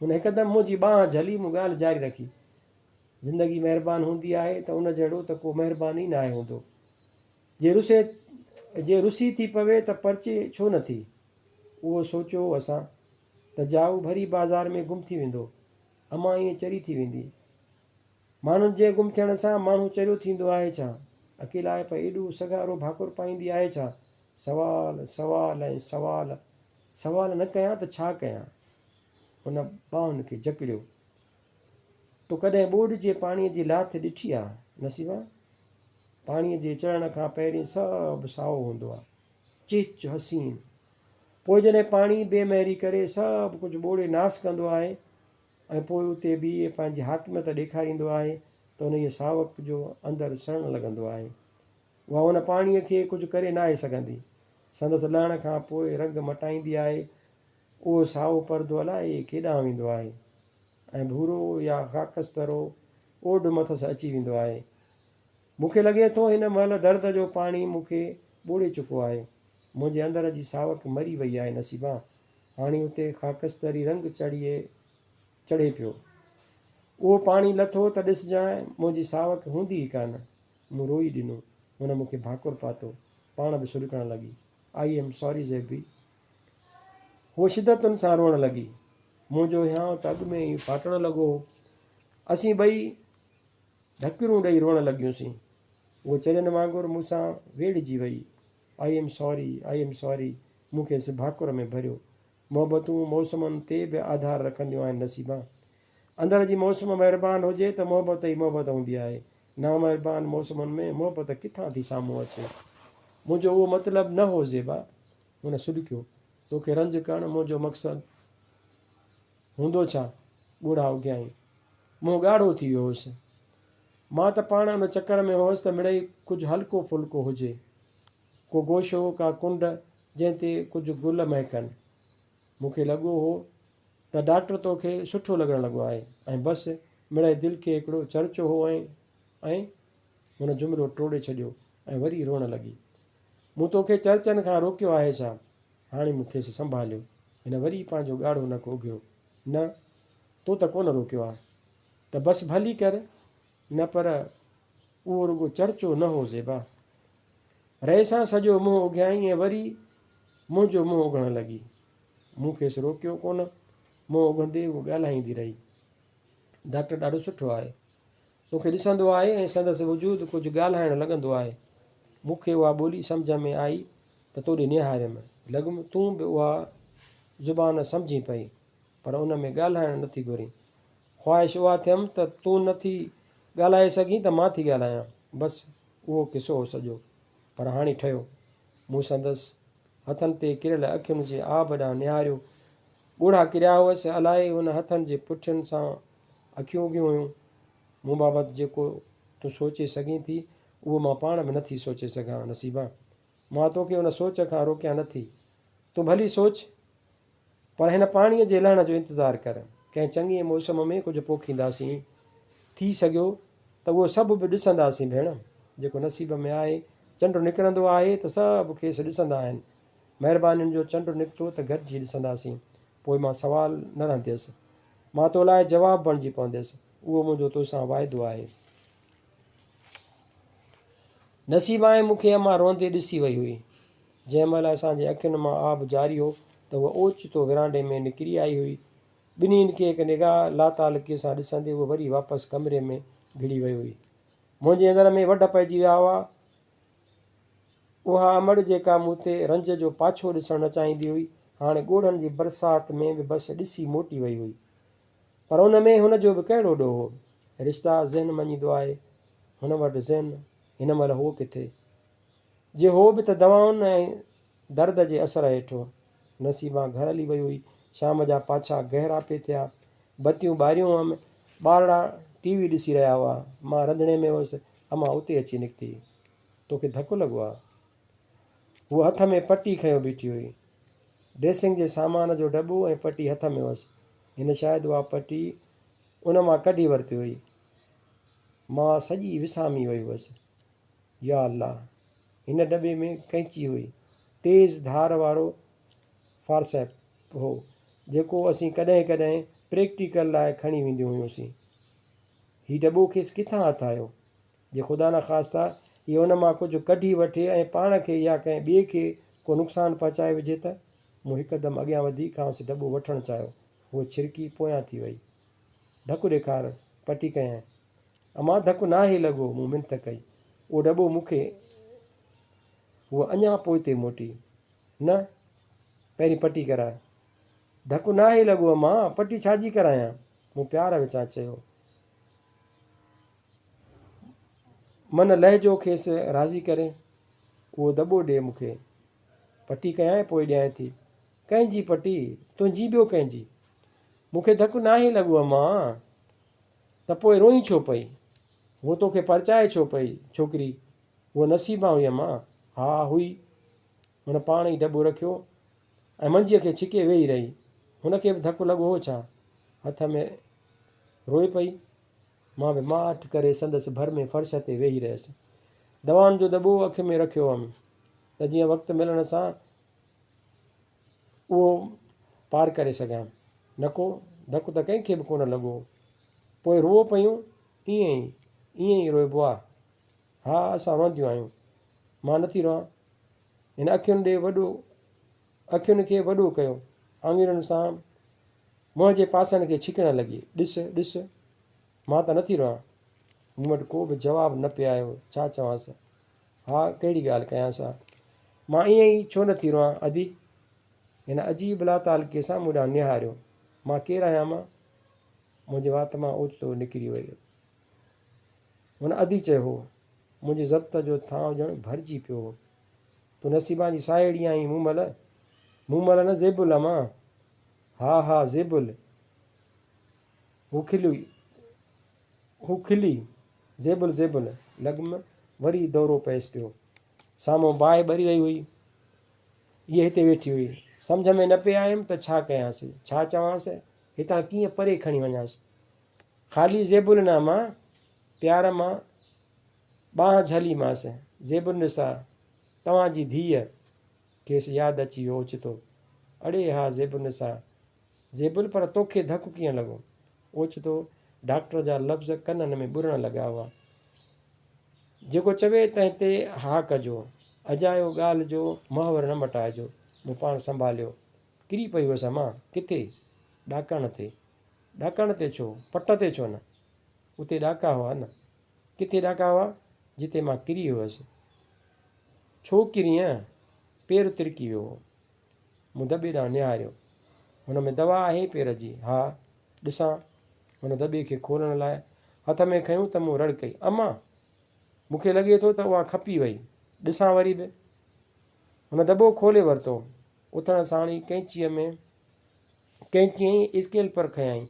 هن هڪدم منهنجي ٻانهن جهلي مون ڳالهه جاري رکي. زندگي مهربان هوندي آهي ته ان جهڙو ته ڪو مهربان ئي ناهي هوندو. جي رسي جي رسي ٿي پوي ته پرچي ڇو نه ٿي؟ اهو سوچيو هو اسان ته جائو ڀري بازار ۾ گم ٿي ويندو. امان ائين چري ٿي ويندي. ماڻهن جي گم ٿيڻ سان ماڻهو چريو ٿيندو آهي ڇا؟ اڪيلائپ ايڏو سگهارو ڀاڪر پائيندي آهي ڇا؟ سوال، سوال ۽ سوال. سوال نه ڪيان ته ڇا ڪيان؟ هن ٻانهن کي جڪڙيو. تو ڪڏهن ٻوڏ جي پاڻيء جي لاٿ ڏٺي آ نصيبا؟ پاڻيء جي چڙهڻ کان پهرين سڀ سائو هوندو آ. چيچ حسين. پوء جڏهن پاڻي بي مهري ڪري سڀ ڪجهه ٻوڙي ناس ڪندو آهي ۽ پوء اتي بيهي پنهنجي حاڪميت ڏيکاريندو آهي ته انهيء ساوڪ جو اندر سڙڻ لڳندو آهي. اها ان پاڻيء کي ڪجهه ڪري ناهي سگهندي. سندس لهڻ کان پوء رنگ مٽائيندي آهي. اهو سائو پردو الائي ڪيڏانهن ويندو آهي ۽ ڀورو يا خاڪسترو اوڍ مٿس اچي ويندو آهي. مون کي لڳي ٿو هن مهل درد جو پاڻي مون کي ٻوڙي چڪو آهي. منهنجي اندر جي ساوڪ مري وئي آهي نصيبان. هاڻي اتي خاڪستري رنگ چڙهي چڙهي پيو. اهو پاڻي لٿو ته ڏسجانء منهنجي ساوڪ هوندي ئي ڪانه. مون روئي ڏنو. هن مون کي ڀاڪر پاتو. پاڻ به سڏڪڻ لڳي. I am sorry Zebi. هوء شدتن سان روئڻ لڳي. منهنجو هيانء ته اڳ ۾ ئي ڦاٽڻ لڳو هو. اسين ٻئي ڍڪرون ڏئي روئڻ لڳيونسين. هوء چرين وانگر مون سان ويڙهجي وئي. I am sorry, I am sorry. مون کيس ڀاڪر ۾ ڀريو. محبتون موسمن تي به آڌار رکنديون آهن نصيبان. اندر جي موسم مهربان هجي ته محبت ئي محبت هوندي آهي. نامهربان موسمن ۾ محبت ڪٿان ٿي سامهون اچي. منهنجو اهو مطلب نه هو زيبا. هن سڏڪيو. توکي رنج ڪرڻ منهنجو مقصد هوندو ڇا؟ ڳوڙها اگهيائين. منهن ڳاڙهو ٿي ويو هوس. مان ته پاڻ ان چڪر ۾ هوس ته مڙئي ڪجهه هلڪو ڦلڪو هجي. ڪو گوشو، ڪا ڪنڊ، جنهن تي ڪجهه گل مهڪن. مون کي لڳو هو ته ڊاڪٽر توکي سٺو لڳڻ لڳو آهي ۽ بس مڙئي دل کي هڪڙو چرچو هو ۽. ۽. هن جملو ٽوڙي ڇڏيو ۽ وري روئڻ لڳي. مون توکي چرچن کان روڪيو آهي ڇا؟ هاڻي مون کيس سنڀاليو. هن وري پنهنجو ڳاڙهو نڪ اگهيو. نه، تو ته ڪونه روڪيو آ. ته بس ڀلي ڪر. نه پر اهو رڳو چرچو نه هو زيبا. رئي سان سڄو منهن اگهيائين ۽ وري منهنجو منهن اگهڻ لڳي. مون کيس روڪيو ڪونه. منهن اگهندي هوء ڳالهائيندي رهي. ڊاڪٽر ڏاڍو سٺو آهي. توکي ڏسندو آهي ۽ سندس وجود ڪجهه ڳالهائڻ لڳندو آهي. مون کي اها ٻولي سمجهه ۾ آئي ته توڏي نهاريم. لڳم تون به اها زبان سمجهين پئي، پر ان ۾ ڳالهائڻ نٿي گهرين. خواهش اها ٿيم ته تون نٿي ڳالهائي سگهين ته مان ٿي ڳالهايان. بس اهو قصو هو سڄو. پر هاڻي ٺهيو. مون سندس هٿن تي ڪريل اکين جي آب ڏانهن نهاريو. ڳوڙها ڪريا هئس، الائي هن هٿن جي پٺين سان اکيون اگهيون هيون. مون بابت جيڪو تون سوچي سگهين ٿي، اهو مان پاڻ به نٿي سوچي سگهان نصيبان. مان توکي ان سوچ کان روڪيان نٿي. تون ڀلي سوچ، پر هن پاڻيء جي لهڻ جو انتظار ڪر. ڪنهن چڱيء موسم ۾ ڪجهه پوکينداسين. ٿي سگهيو ته اهو سڀ به ڏسنداسين ڀيڻ. جيڪو نصيب ۾ آهي. چنڊ نڪرندو آهي ته سڀ کيس ڏسندا آهن. مهربانين جو چنڊ نڪتو ته گڏجي ڏسنداسين. پوء مان سوال نه رهنديس. مان تو لاء جواب بڻجي پونديس. اهو منهنجو توسان واعدو آهي. نصيبان مون کي امان روئندي ڏسي وئي هئي. جنهن مهل اسان جي اکين مان آب جاري هو ته هوء اوچتو ورانڊي ۾ نڪري آئي هئي. ٻنهين کي هڪ نگاهه لاتعلقيء سان ڏسندي هوء وري واپس ڪمري ۾ گهڙي وئي هئي. منهنجي اندر ۾ وڍ پئجي ويا هئا. اها امڙ جيڪا مون تي رنج جو پاڇو ڏسڻ نه چاهيندي هئي، هاڻي ڳوڙهن جي برسات ۾ به بس ڏسي موٽي وئي هئي. پر ان ۾ هن جو به ڪهڙو ڏوهه هو؟ رشتا ذهن مڃيندو آهي. هن وٽ ذهن هن مهل هو ڪٿي؟ جي هو به ته دوائن ۽ درد جي اثر هيٺ هو. نصيبان گهر هلي وئي هئي. شام جا پاڇا گهرا پئي ٿيا. بتيون ٻاريون هئم. ٻارڙا ٽي وي ڏسي رهيا هئا. مان رنڌڻي ۾ هيس. امان اتي اچي نڪتي. توکي ڌڪ لڳو آ؟ هوء هٿ ۾ پٽي کنيو بيٺي هئي. ڊريسنگ جي سامان جو ڊٻو ۽ پٽي هٿ ۾ هئس. هن شايد اها پٽي ان مان ڪڍي ورتي هئي. مان سڄي وسامي وئي هئس. يا الله! هن ڊٻي ۾ قينچي هئي. تيز ڌار وارو فارسيپ هو، جيڪو اسين ڪڏهن ڪڏهن پريڪٽيڪل لاء کڻي وينديون هيونسين. هي ڊٻو کيس ڪٿان هٿ آيو؟ جي خدانخواسته هيء ان مان ڪجهه ڪڍي وٺي ۽ پاڻ کي يا ڪنهن ٻئي کي ڪو نقصان پهچائي وجهي ته؟ مون هڪدم اڳيان وڌي کانئس ڊٻو وٺڻ چاهيو. هوء ڇرڪي پويان ٿي وئي. ڌڪ ڏيکار، پٽي ڪيائين. امان ڌڪ ناهي لڳو، مون منٿ ڪئي. اهو ڊٻو مون کي. هوء اڃا پوئتي موٽي. نه، پهرين پٽي ڪراء. ڌڪ ناهي لڳو امان، پٽي ڇا جي ڪرايان؟ مون پيار وچان چيو. من لهجو کيس راضي ڪري. اهو دٻو ڏي مون کي. پٽي ڪيانء پوء ڏيانء ٿي. ڪنهن جي پٽي؟ تنهنجي ٻيو ڪنهن جي؟ مون کي ڌڪ ناهي لڳو امان. ته پوء روئين ڇو پئي؟ هوء توکي پرچائي ڇو پئي ڇوڪري؟ هوء نصيبان هئي امان. ها هئي. هن پاڻ ئي ڊٻو رکيو ۽ منجيء کي ڇڪي ويهي رهي. هن کي به ڌڪ لڳو هو ڇا؟ هٿ ۾ روئي پئي. مان به ماٺ ڪري سندس ڀر ۾ فرش تي ويهي رهيس. دوائن جو دٻو اک ۾ رکيو هئم ته جيئن وقت ملڻ سان اهو پار ڪري سگهان. نڪو ڌڪ ته ڪنهن کي به ڪونه لڳو هو. پوء روئو پيون؟ ائين ئي، ائين ئي روئبو آ. ها، اسان روئنديون آهيون. مان نٿي روئان. هن اکين ڏي وڏو اکين کي وڏو ڪيو. آڱرين سان منهن جي پاسن کي ڇڪڻ لڳي. ڏس، ڏس، مان ته نٿي روئان. مون وٽ ڪو به جواب نه پئي آيو. ڇا چوانس؟ ها، ڪهڙي ڳالهه ڪيانس ها؟ مان ائين ئي ڇو نٿي روئان، ادي؟ هن عجيب لاتعلقيء سان مون ڏانهن نهاريو. مان ڪير آهيان مان؟ منهنجي وات مان اوچتو نڪري ويو. هن ادي چيو هو. منهنجي ضبط جو ٿانء ڄڻ ڀرجي پيو هو. تون نصيبان جي ساهيڙي آهين مومل. مومل نه زيبل امان. ها ها زيبل. هو کلي. هو کلي. زيبل زيبل. لڳم وري دورو پئس پيو. سامهون باهه ٻري رهي هئي. هيء هتي ويٺي هئي. سمجهه ۾ نه پئي آيم ته ڇا ڪيانس، ڇا چوانس، هتان ڪيئن پري کڻي وڃانس. خالي زيب النعمه پيار مان ٻانهن جهليمانس، زيب النساء، توهان جي ڌيء! کيس ياد اچي ويو اوچتو. اڙي ها زيب النساء! زيبل پر توکي ڌڪ ڪيئن لڳو؟ اوچتو ڊاڪٽر جا لفظ ڪنن ۾ ٻرڻ لڳا هئا. جيڪو چوي تنهن تي ها ڪجو. اجايو ڳالهه جو محور نه مٽائجو. مون پاڻ سنڀاليو. ڪري پئي هيس امان! ڪٿي؟ ڏاڪڻ تي. ڏاڪڻ تي ڇو؟ پٽ تي ڇو نه؟ اتي ڏاڪا هئا نه. ڪٿي ڏاڪا هئا؟ جتي مان ڪري هيس. ڇو ڪرينء؟ پير ترڪي ويو هو. مون دٻي ڏانهن نهاريو. هن ۾ دوا آهي پير جي؟ ها. ڏسان. هن دٻي کي کولڻ لاء هٿ ۾ کنيو ته مون رڙ ڪئي، امان! مون کي لڳي ٿو ته اها کپي وئي. ڏسان وري به. هن دٻو کولي ورتو. اٿڻ ساڻ ئي قينچيء ۾ قينچي ۽ اسڪيل پر کنيائين.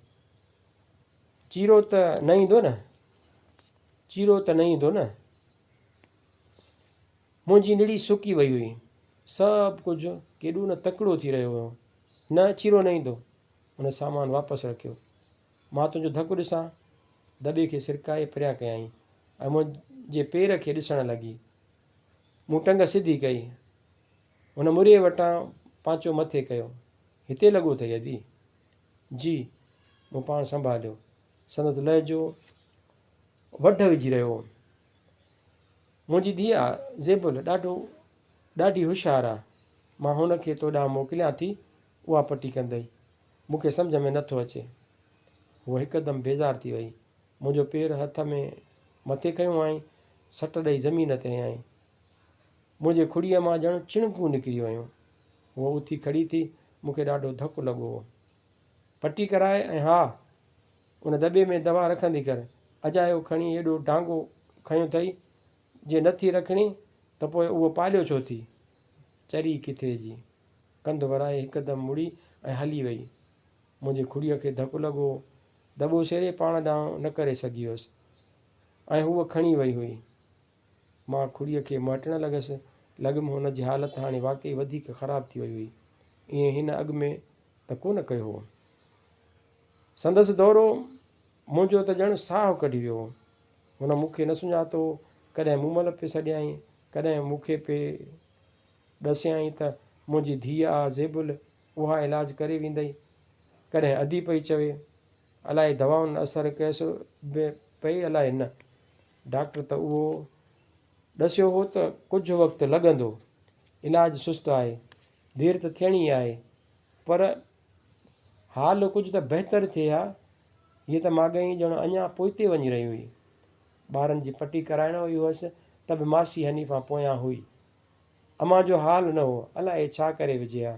چيرو ته نه ايندو نه؟ چيرو ته نه ايندو نه؟ منهنجي نڙي سڪي وئي هئي. سڀ ڪجهه ڪيڏو نه تڪڙو ٿي رهيو هيو. نه، چيرو نه ايندو. هن سامان واپس رکيو. مان تنهنجو ڌڪ ڏسان. دٻي کي سرڪائي پريان ڪيائين ۽ منهنجي پير کي ڏسڻ لڳي. مون ٽنگ سڌي ڪئي. هن مريء وٽان پانچو مٿي ڪيو. هتي لڳو اٿئي ادي؟ جي. مون پاڻ سنڀاليو. سندس لهجو وڍ وجهي رهيو هو. منهنجي ڌيء آ، زيبل، ڏاڍو ڏاڍي هوشيار آ. مان هن کي تو ڏانهن موڪليان ٿي، اها پٽي ڪندئي. مون کي سمجهه ۾ نٿو اچي. هوء هڪدم بيزار ٿي وئي. منهنجو پير هٿ ۾ مٿي کنيو هئائين، سٽ ڏئي زمين تي هنيائين. منهنجي کڙيء مان ڄڻ چڻنگون نڪري ويون. هوء اٿي کڙي ٿي، مون کي ڏاڍو ڌڪ لڳو هو. پٽي ڪرائي ۽ ها! ان دٻي ۾ دوا رکندي ڪر. اجايو کڻي ايڏو ڊانگو کنيو اٿئي، جي نه ٿي رکڻي ته پوء اهو پاليو ڇو ٿي؟ چري ڪٿي جي. ڪنڌ ورائي هڪدم مڙي ۽ هلي وئي. منهنجي کڙيء کي ڌڪ لڳو هو. دٻو سيري پاڻ ڏانهن نه ڪري سگهي هيس ۽ هوء کڻي وئي هئي. مان کڙيء کي مهٽڻ لڳس. لڳم هن جي حالت هاڻي واقعي وڌيڪ خراب ٿي وئي هئي. ائين هن اڳ ۾ ته ڪونه ڪيو هو. سندس دورو منهنجو ته ڄڻ ساهه ڪڍي ويو هو. هن مون کي نه سڃاتو هو. ڪڏهن مومل پئي سڏيائين، ڪڏهن مون کي پئي ڏسيائين ته منهنجي ڌيء آ زيبل، اها علاج ڪري ويندئي. ڪڏهن ادي پئي چوي. الائي دوائن اثر ڪيس به پئي الائي نه. ڊاڪٽر ته اهو ڏسيو هو ته ڪجهه وقت لڳندو. علاج سست آهي. دير ته ٿيڻي آهي. پر حال ڪجهه ته بهتر ٿئي ها. هيء ته ماڳهين ڄڻ اڃا پوئتي وڃي رهي هئي. ٻارن جي پٽي ڪرائڻ وئي هئس ته به ماسي حنيفه پويان هئي. امان جو حال نه هو، الائي ڇا ڪري وجهي ها.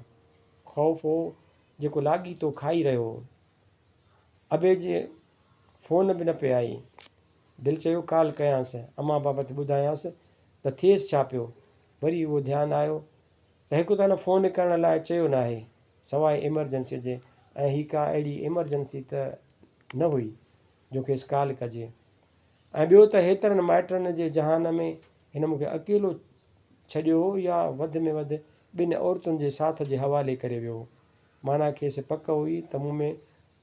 خوف هو جيڪو لاڳيتو کائي رهيو هو. ابي جي فون به نه پئي آئي. دل چيو ڪال ڪيانس، امان بابت ٻڌايانس ته ٿئيس ڇا پيو. وري اهو ڌيان آيو ته هڪ ته هن فون ڪرڻ لاء چيو ناهي، سواء ايمرجنسيء جي ۽ هي ڪا اهڙي ايمرجنسي ته نه هئي جو کيس ڪال ڪجي. ۽ ٻيو ته هيترن مائٽن جي جهان ۾ هن مون کي اڪيلو ڇڏيو هو يا وڌ ۾ وڌ ٻن عورتن جي ساٿ جي حوالي ڪري ويو هو. معنيٰ کيس پڪ هئي ته مون ۾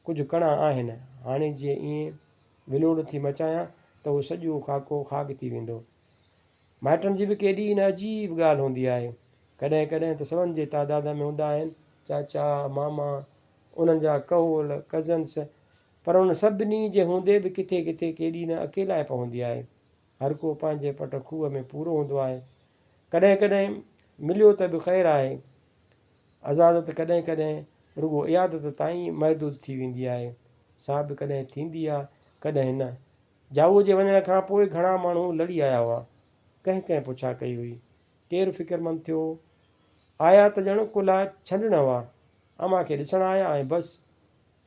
ڪجهه ڪڻا آهن، هاڻي جي ائين ولوڙ ٿي مچايان ته اهو سڄو خاڪو خاڪ ٿي ويندو. مائٽن جي به ڪيڏي نه عجيب ڳالهه هوندي آهي. ڪڏهن ڪڏهن ته سون جي تعداد ۾ هوندا آهن، چاچا، ماما، انهن جا ڪهول، ڪزنس، پر انهن سڀني جي هوندي به ڪٿي ڪٿي ڪيڏي نه اڪيلائپ هوندي آهي. هر ڪو پنهنجي پٽ کوهه ۾ پورو هوندو آهي. ڪڏهن ڪڏهن مليو ته به خير آهي. عزازت ڪڏهن ڪڏهن رڳو عيادت تائين محدود ٿي ويندي آهي. سا به ڪڏهن ٿيندي آ، ڪڏهن نه. جائوء جي وڃڻ کان پوء گهڻا ماڻهو لڙي آيا هئا. ڪنهن ڪنهن پڇا ڪئي هئي. ڪير فڪرمند ٿيو هو. آيا ته ڄڻ ڪلها ڇنڊڻ هئا. امان کي ڏسڻ آيا ۽ بس.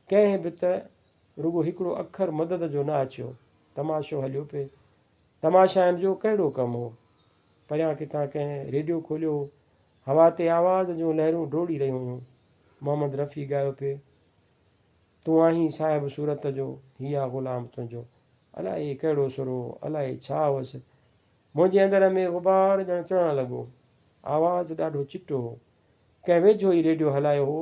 ڪنهن به ته رڳو هڪڙو اکر مدد جو نه آڇيو. تماشو هليو پئي. تماشائين جو ڪهڙو ڪم هو. پريان ڪٿان ڪنهن ريڊيو کوليو هو. هوا تي آواز جون لهرون ڊوڙي رهيون هيون. محمد رفيع ڳايو پئي. تون آهين صاحب صورت جو، هي آ غلام تنهنجو. الائي ڪهڙو سر هو، الائي ڇا هوس. منهنجي اندر ۾ غبار ڄڻ چڙهڻ لڳو. آواز ڏاڍو چٽو هو. ڪنهن ويجهو ئي ريڊيو هلايو هو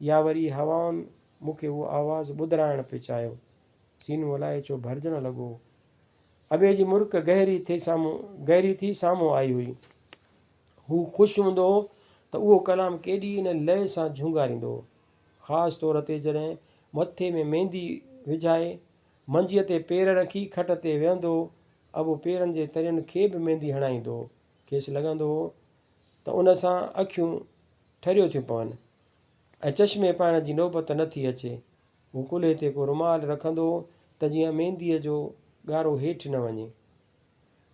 يا وري هوائن مون کي اهو آواز ٻڌرائڻ پئي چاهيو. سينو الائي ڇو ڀرجڻ لڳو هو. ابي جي مرڪ گهري ٿي سامهون گهري ٿي سامهون آئي هئي. هو خوش هوندو هو ته اهو ڪلام ڪيڏي نه لئه سان جهونگاريندو هو. خاص طور تي جڏهن مٿي ۾ ميندي وجهائي، منجيء تي پير رکي کٽ تي ويهندو هو، ابو پيرن جي ترين کي به ميندي هڻائيندو هو. کيس لڳندو هو ته ان سان اکيون ٺريو ٿيون پون ۽ چشمي پائڻ جي نوبت نه ٿي اچي. هو ڪلهي تي ڪو رومال رکندو هو ته جيئن مينديء جو ڳارو هيٺ نه وڃي.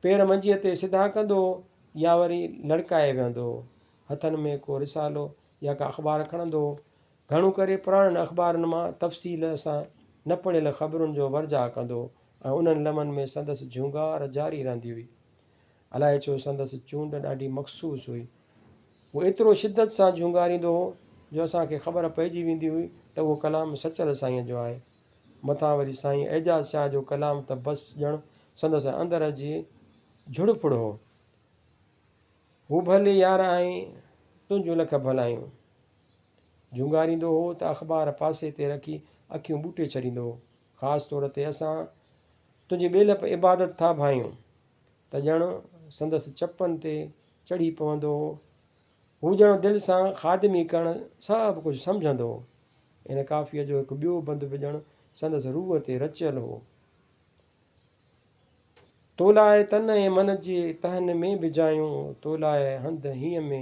پير منجيء تي سڌا ڪندو هو يا وري لڙڪائي ويهندو هو. هٿن ۾ ڪو رسالو يا ڪا اخبار کڻندو هو. گهڻو ڪري پراڻن اخبارن مان تفصيل سان نه پڙهيل خبرن جو ورجاء ڪندو هو ۽ انهن لمحن ۾ سندس جهونگار جاري رهندي هئي. الائي ڇو سندس چونڊ ڏاڍي مخصوص هئي. هو ايترو شدت سان جهونگاريندو هو جو اسان کي خبر پئجي ويندي هئي ته اهو ڪلام سچل سائينء جو آهي. مٿان وري سائين اعجاز شاهه جو ڪلام ته بس ڄڻ سندس اندر جي جھڙ ڦڙ هو. هو ڀلي يار آهين، تنهنجون لک ڀلايون. جهونگاريندو هو ته اخبار پاسي تي رکي اکيون ٻوٽي ڇڏيندو هو. خاص طور تي اسان تنهنجي ٻيلهپ عبادت ٿا ڀانيون ته ڄڻ سندس چپن تي چڙهي پوندو هو. هو ڄڻ دل سان خادمي ڪرڻ سڀ ڪجهه سمجهندو هو. ان ڪافيء جو هڪ ٻيو بند به ڄڻ سندس روح تي رچيل هو. تو لاء تن ۽ من جي تهن ۾ به جايون، تو لاء هنڌ هينء ۾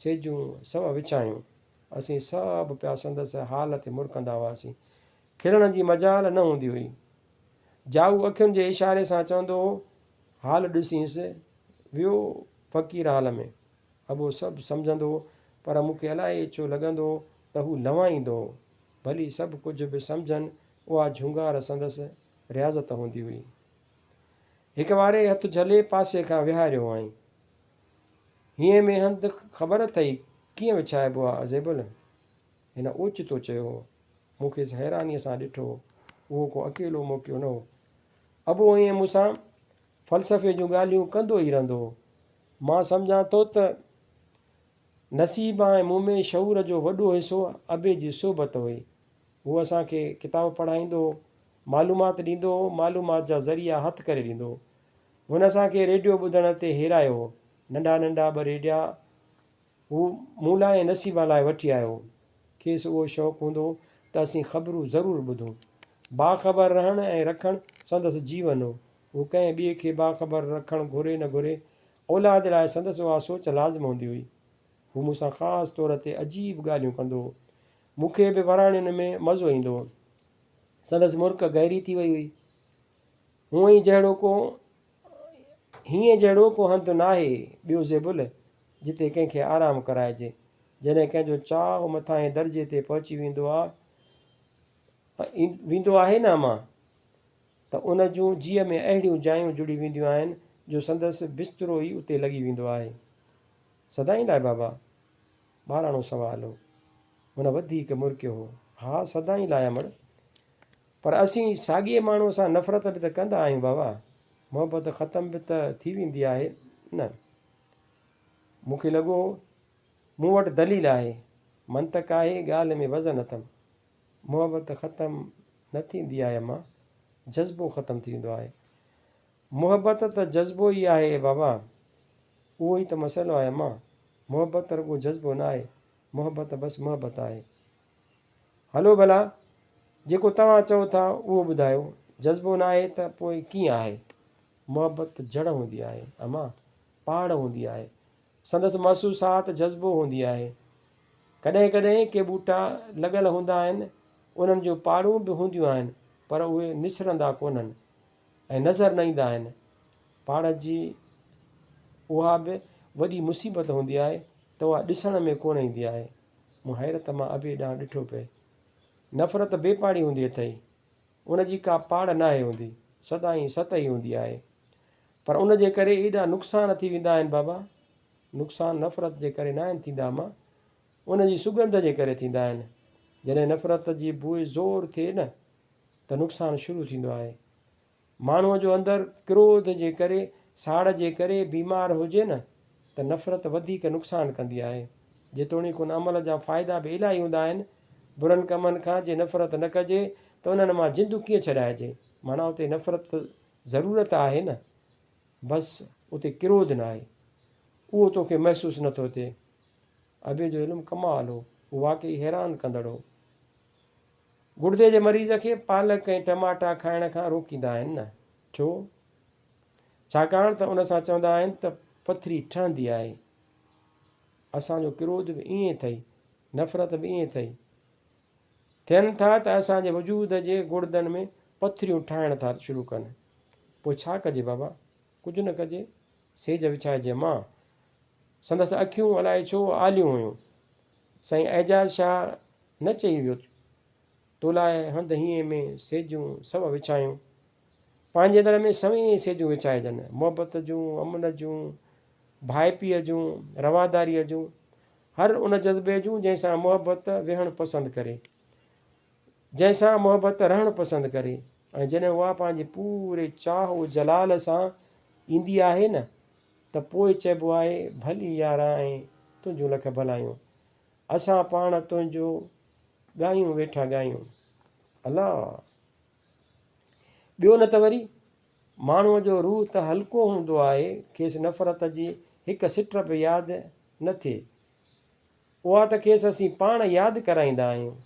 سيجون سو وڇايون. اسين سڀ پيا سندس حال تي مرڪندا هئاسين. کلڻ جي مجال نه هوندي هئي. جائو اکين جي اشاري سان چوندو هو، حال ڏسينس، ويو فقير حال ۾. ابو سڀ سمجهندو هو، پر مون کي الائي ڇو لڳندو هو ته هو لنوائيندو هو. ڀلي سڀ ڪجهه به سمجهن، اها جهونگار سندس رياضت هوندي هئي. هڪ واري هٿ جهلي پاسي کان ويهاريو هئائين. هينئين ۾ هنڌ خبر اٿئي ڪيئن وڇائبو آ زيبل؟ هن اوچتو چيو هو. مون کيس حيرانيء سان ڏٺو هو. اهو ڪو اڪيلو موقعو نه هو. ابو ائين مون سان فلسفي جون ڳالهيون ڪندو ئي رهندو هو. مان سمجهان ٿو ته نصيب ۽ مون ۾ شعور جو وڏو حصو ابي جي صحبت هئي. هو اسان کي ڪتاب پڙهائيندو هو، معلومات ڏيندو هو، معلومات جا ذريعا هٿ ڪري ڏيندو هو. هن اسان کي ريڊيو ٻڌڻ تي هيرايو هو. ننڍا ننڍا ٻه ريڊيا هو مون لاء ۽ نصيبان لاء وٺي آيو هو. کيس اهو شوق هوندو هو ته اسين خبرون ضرور ٻڌون. باخبر رهڻ ۽ رکڻ سندس جيون هو. هو ڪنهن ٻئي کي باخبر رکڻ گهري نه گهري، اولاد لاء سندس اها سوچ لازم هوندي هئي. هو مون سان خاص طور تي عجيب ڳالهيون ڪندو هو. مون کي به وراڻين ۾ مزو ايندو هو. سندس مرڪ گهري ٿي وئي هئي. هونئن ئي جهڙو ڪو هيئن جهڙو ڪو هنڌ ناهي ٻيو زيبل، جتي ڪنهن کي آرام ڪرائجي. جڏهن ڪنهن جو چاهه مٿانهين درجي تي پهچي ويندو آ ويندو آهي نه امان، ته ان جون جيء ۾ اهڙيون جايون جڙي وينديون آهن جو سندس بسترو ئي اتي لڳي ويندو آهي. سدائين لاء بابا؟ ٻاراڻو سوال هو. هن وڌيڪ مرڪيو هو. ها سدائين لاء امڙ. پر اسين ساڳئي ماڻهوء سان نفرت به ته ڪندا آهيون بابا. محبت ختم به ته ٿي ويندي آهي نه. مون کي لڳو مون وٽ دليل آهي، منطق آهي، ڳالهه ۾ وزن اٿم. محبت ختم نه ٿيندي آهي امان، جذبو ختم ٿي ويندو آهي. محبت ته جذبو ئي آهي بابا. اهو ئي ته مسئلو آهي امان. محبت رڳو جذبو نه آهي، محبت بس محبت آهي. هلو ڀلا، جيڪو توهان چئو ٿا اهو ٻڌايو، جذبو ناهي ته پوء ڪيئن آهي؟ محبت جڙ هوندي آهي امان، پاڙ هوندي آهي. سندس محسوسات جذبو هوندي آهي. ڪڏهن ڪڏهن ڪي ٻوٽا لڳل هوندا آهن، انهن جون پاڙون به هونديون آهن، پر اهي نسرندا ڪونهن ۽ نظر نه ايندا آهن. پاڙ جي اها به وڏي مصيبت هوندي آهي ته اها ڏسڻ ۾ ڪونه ايندي آهي. مون حيرت مان ابي ڏانهن ڏٺو پئي. نفرت بي پاڙي هوندي اٿئي. ان جي ڪا پاڙ ناهي هوندي. سدائين سطحي هوندي آهي. پر ان جي ڪري ايڏا نقصان ٿي ويندا آهن بابا. نقصان نفرت جي ڪري ناهن ٿيندا اما. ان جي سڳنڌ جي ڪري ٿيندا آهن. جڏهن نفرت جي بوء زور ٿئي نه ته نقصان شروع ٿيندو آهي. ماڻهوء جو اندر ڪروڌ جي ڪري، ساڙ جي ڪري بيمار هجي نه ته نفرت وڌيڪ نقصان ڪندي آهي. جيتوڻيڪ ان عمل جا فائدا به الاهي هوندا آهن. برن ڪمن کان جي نفرت نه ڪجي ته انهن مان جند ڪيئن ڇڏائجي؟ معنيٰ اتي نفرت ته ضرورت آهي نه، بس اتي ڪروڌ ناهي. اهو توکي محسوس نه ٿو ٿئي. ابي جو علم ڪمال هو. هو واقعي حيران ڪندڙ هو. گڙدي جي مريض کي پالڪ ۽ ٽماٽا کائڻ کان روڪيندا آهن نه؟ ڇو؟ ڇاڪاڻ ته ان سان چوندا آهن ته پٿري ٺهندي آهي. اسان جو ڪروڌ به ائين اٿئي، نفرت به ائين اٿئي. ٿين ٿا ته اسان جي وجود جي گڙدن ۾ پٿريون ٺاهڻ ٿا شروع ڪن. پوء ڇا ڪجي بابا؟ ڪجهه نه ڪجي، سيج وڇائجي امان. سندس اکيون الائي ڇو آليون هيون. سائين اعجاز شاهه نه چئي ويو تو لاء هنڌ هينئين ۾ سيجون سو وڇايون. پنهنجي در ۾ سوين سيجون وڇائجن، محبت جون، امن جون، ڀائپيء جون، رواداريء جون، هر ان جذبي جون جنهن سان محبت ويهڻ پسند ڪري، جنهن سان محبت رهڻ پسند ڪري ۽ جڏهن اها پنهنجي پوري چاهه و جلال سان ايندي آهي نه ته پوء چئبو آهي ڀلي ياران ۽ تنهنجون لک ڀلايون. اسان پاڻ تنهنجو ڳايون ويٺا ڳايون. الا! ٻيو نه ته وري ماڻهوء جو روح ته هلڪو هوندو آهي، کيس نفرت جي هڪ سٽ به ياد نه ٿئي. اها ته کيس اسين پاڻ ياد ڪرائيندا آهيون.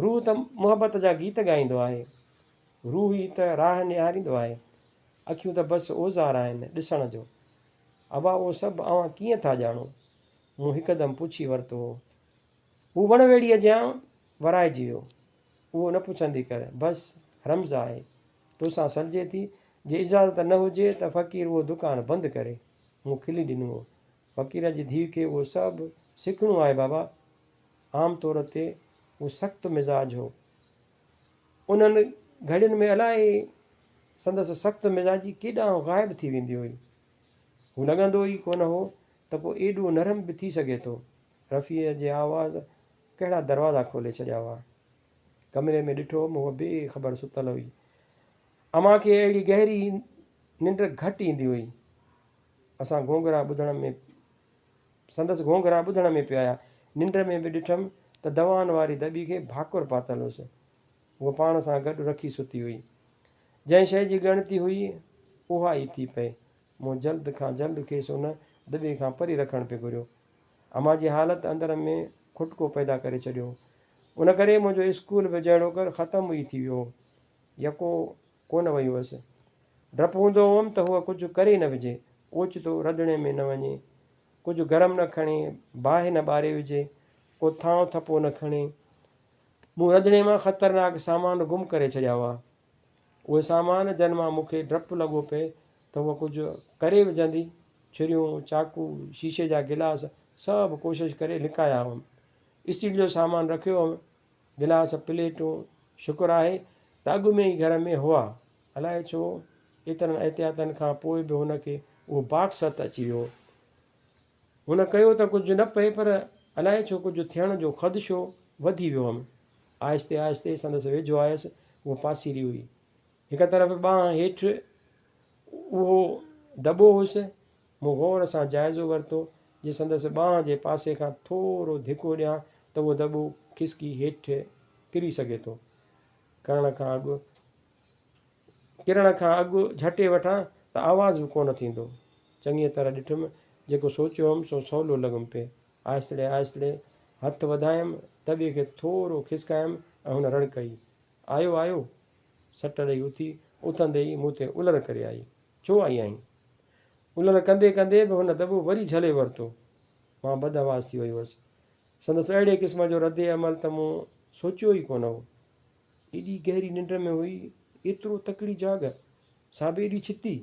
روح ته محبت جا گيت ڳائيندو آهي. روح ئي ته راهه نهاريندو آهي. اکيون ته بس اوزار آهن ڏسڻ جو. ابا اهو سڀ اوهان ڪيئن ٿا ڄاڻو؟ مون هڪدم پڇي ورتو هو. هو وڻ ويڙهيء جيان ورائجي ويو. اهو نه پڇندي ڪر. بس رمز آهي. توسان سلجي ٿي. جي اجازت نه هجي ته فقير اهو دڪان بند ڪري. مون کلي ڏنو هو. فقير جي ڌيء کي اهو سڀ سکڻو آهي بابا. عام طور تي هو سخت مزاج هو. انهن گهڙين ۾ الائي سندس سخت مزاجي ڪيڏانهن غائب ٿي ويندي هئي. هو لڳندو ئي ڪونه هو ته ڪو ايڏو نرم به ٿي سگهي ٿو. رفيع جي آواز ڪهڙا دروازا کولي ڇڏيا هئا. ڪمري ۾ ڏٺو هوم هوء بي خبر ستل هئي. امان کي اهڙي گهري ننڊ گهٽ ايندي هئي. اسان گهونگهرا ٻڌڻ ۾ سندس گهونگهرا ٻڌڻ ۾ پئي آيا. ننڊ ۾ به ڏٺم ته دوائن واري دٻي کي ڀاڪر پاتل هيس. هوء پاڻ سان گڏ رکي ستي هئي. جنهن شيء جي ڳڻتي هئي، اها ئي ٿي پئي. مون جلد کان جلد کيس ان دٻي کان پري رکڻ پئي گهريو. امان جي حالت اندر ۾ کٽڪو پيدا ڪري ڇڏيو هو. ان ڪري منهنجو اسڪول به جهڙوڪر ختم ئي ٿي ويو هو. يڪو ڪونه وئي هئس. ڊپ هوندو هئم ته هوء ڪجهه ڪري نه وجهي، اوچتو رڌڻي ۾ نه وڃي، ڪجهه گرم نه کڻي، باهه نه ٻاري وجهي، ڪو ٿانء ٿپو نه کڻي. مون رڌڻي مان خطرناڪ سامان گم ڪري ڇڏيا هئا. اهي سامان جن مان مون کي ڊپ لڳو پئي ته هوء ڪجهه ڪري وجهندي، ڇريون، چاقو، شيشي جا گلاس سڀ ڪوشش ڪري لڪايا هئم. اسٽيل جو سامان رکيو هئم، گلاس، پليٽون شڪر آهي ته اڳ ۾ ئي گهر ۾ هئا. الائي ڇو ايترن احتياطن کان پوء به هن کي اهو باڪس هٿ اچي ويو. هن ڪيو ته ڪجهه نه پئي پر الائي ڇو ڪجهه ٿيڻ جو خدشو وڌي ويو هئم. آهستي آهستي سندس ويجهو آيس، هوء پاسيري هئي. هڪ طرف ٻانهن هيٺ اهو دٻو هيس. مون غور سان جائزو ورتو، جي سندس ٻانهن جي پاسي کان ٿورو ڌڪو ڏيان ته اهو دٻو کسڪي هيٺ ڪري سگهي ٿو. ڪرڻ کان اڳ ڪرڻ کان اڳ جهٽي وٺان ته آواز به ڪونه ٿيندو. چڱيء طرح ڏٺم، جيڪو سوچيو هئم سو سولو لڳم پئي. آهستڙي آهستڙي هٿ وڌايم، دٻي کي ٿورو کسڪايم ۽ هن رڙ ڪئي، آيو آيو! سٽ ڏئي اٿي، اٿندي ئي مون تي الر ڪري آئي، ڇو آئي آهين؟ الر ڪندي ڪندي به هن دٻو وري جهلي ورتو. مان بدحواس ٿي وئي هئس. سندس اهڙي قسم جو رد عمل ته مون سوچيو ئي ڪونه هو. ايڏي گهري ننڊ ۾ هئي، ايترو تڪڙي جاڳ، سا به ايڏي ڇتي.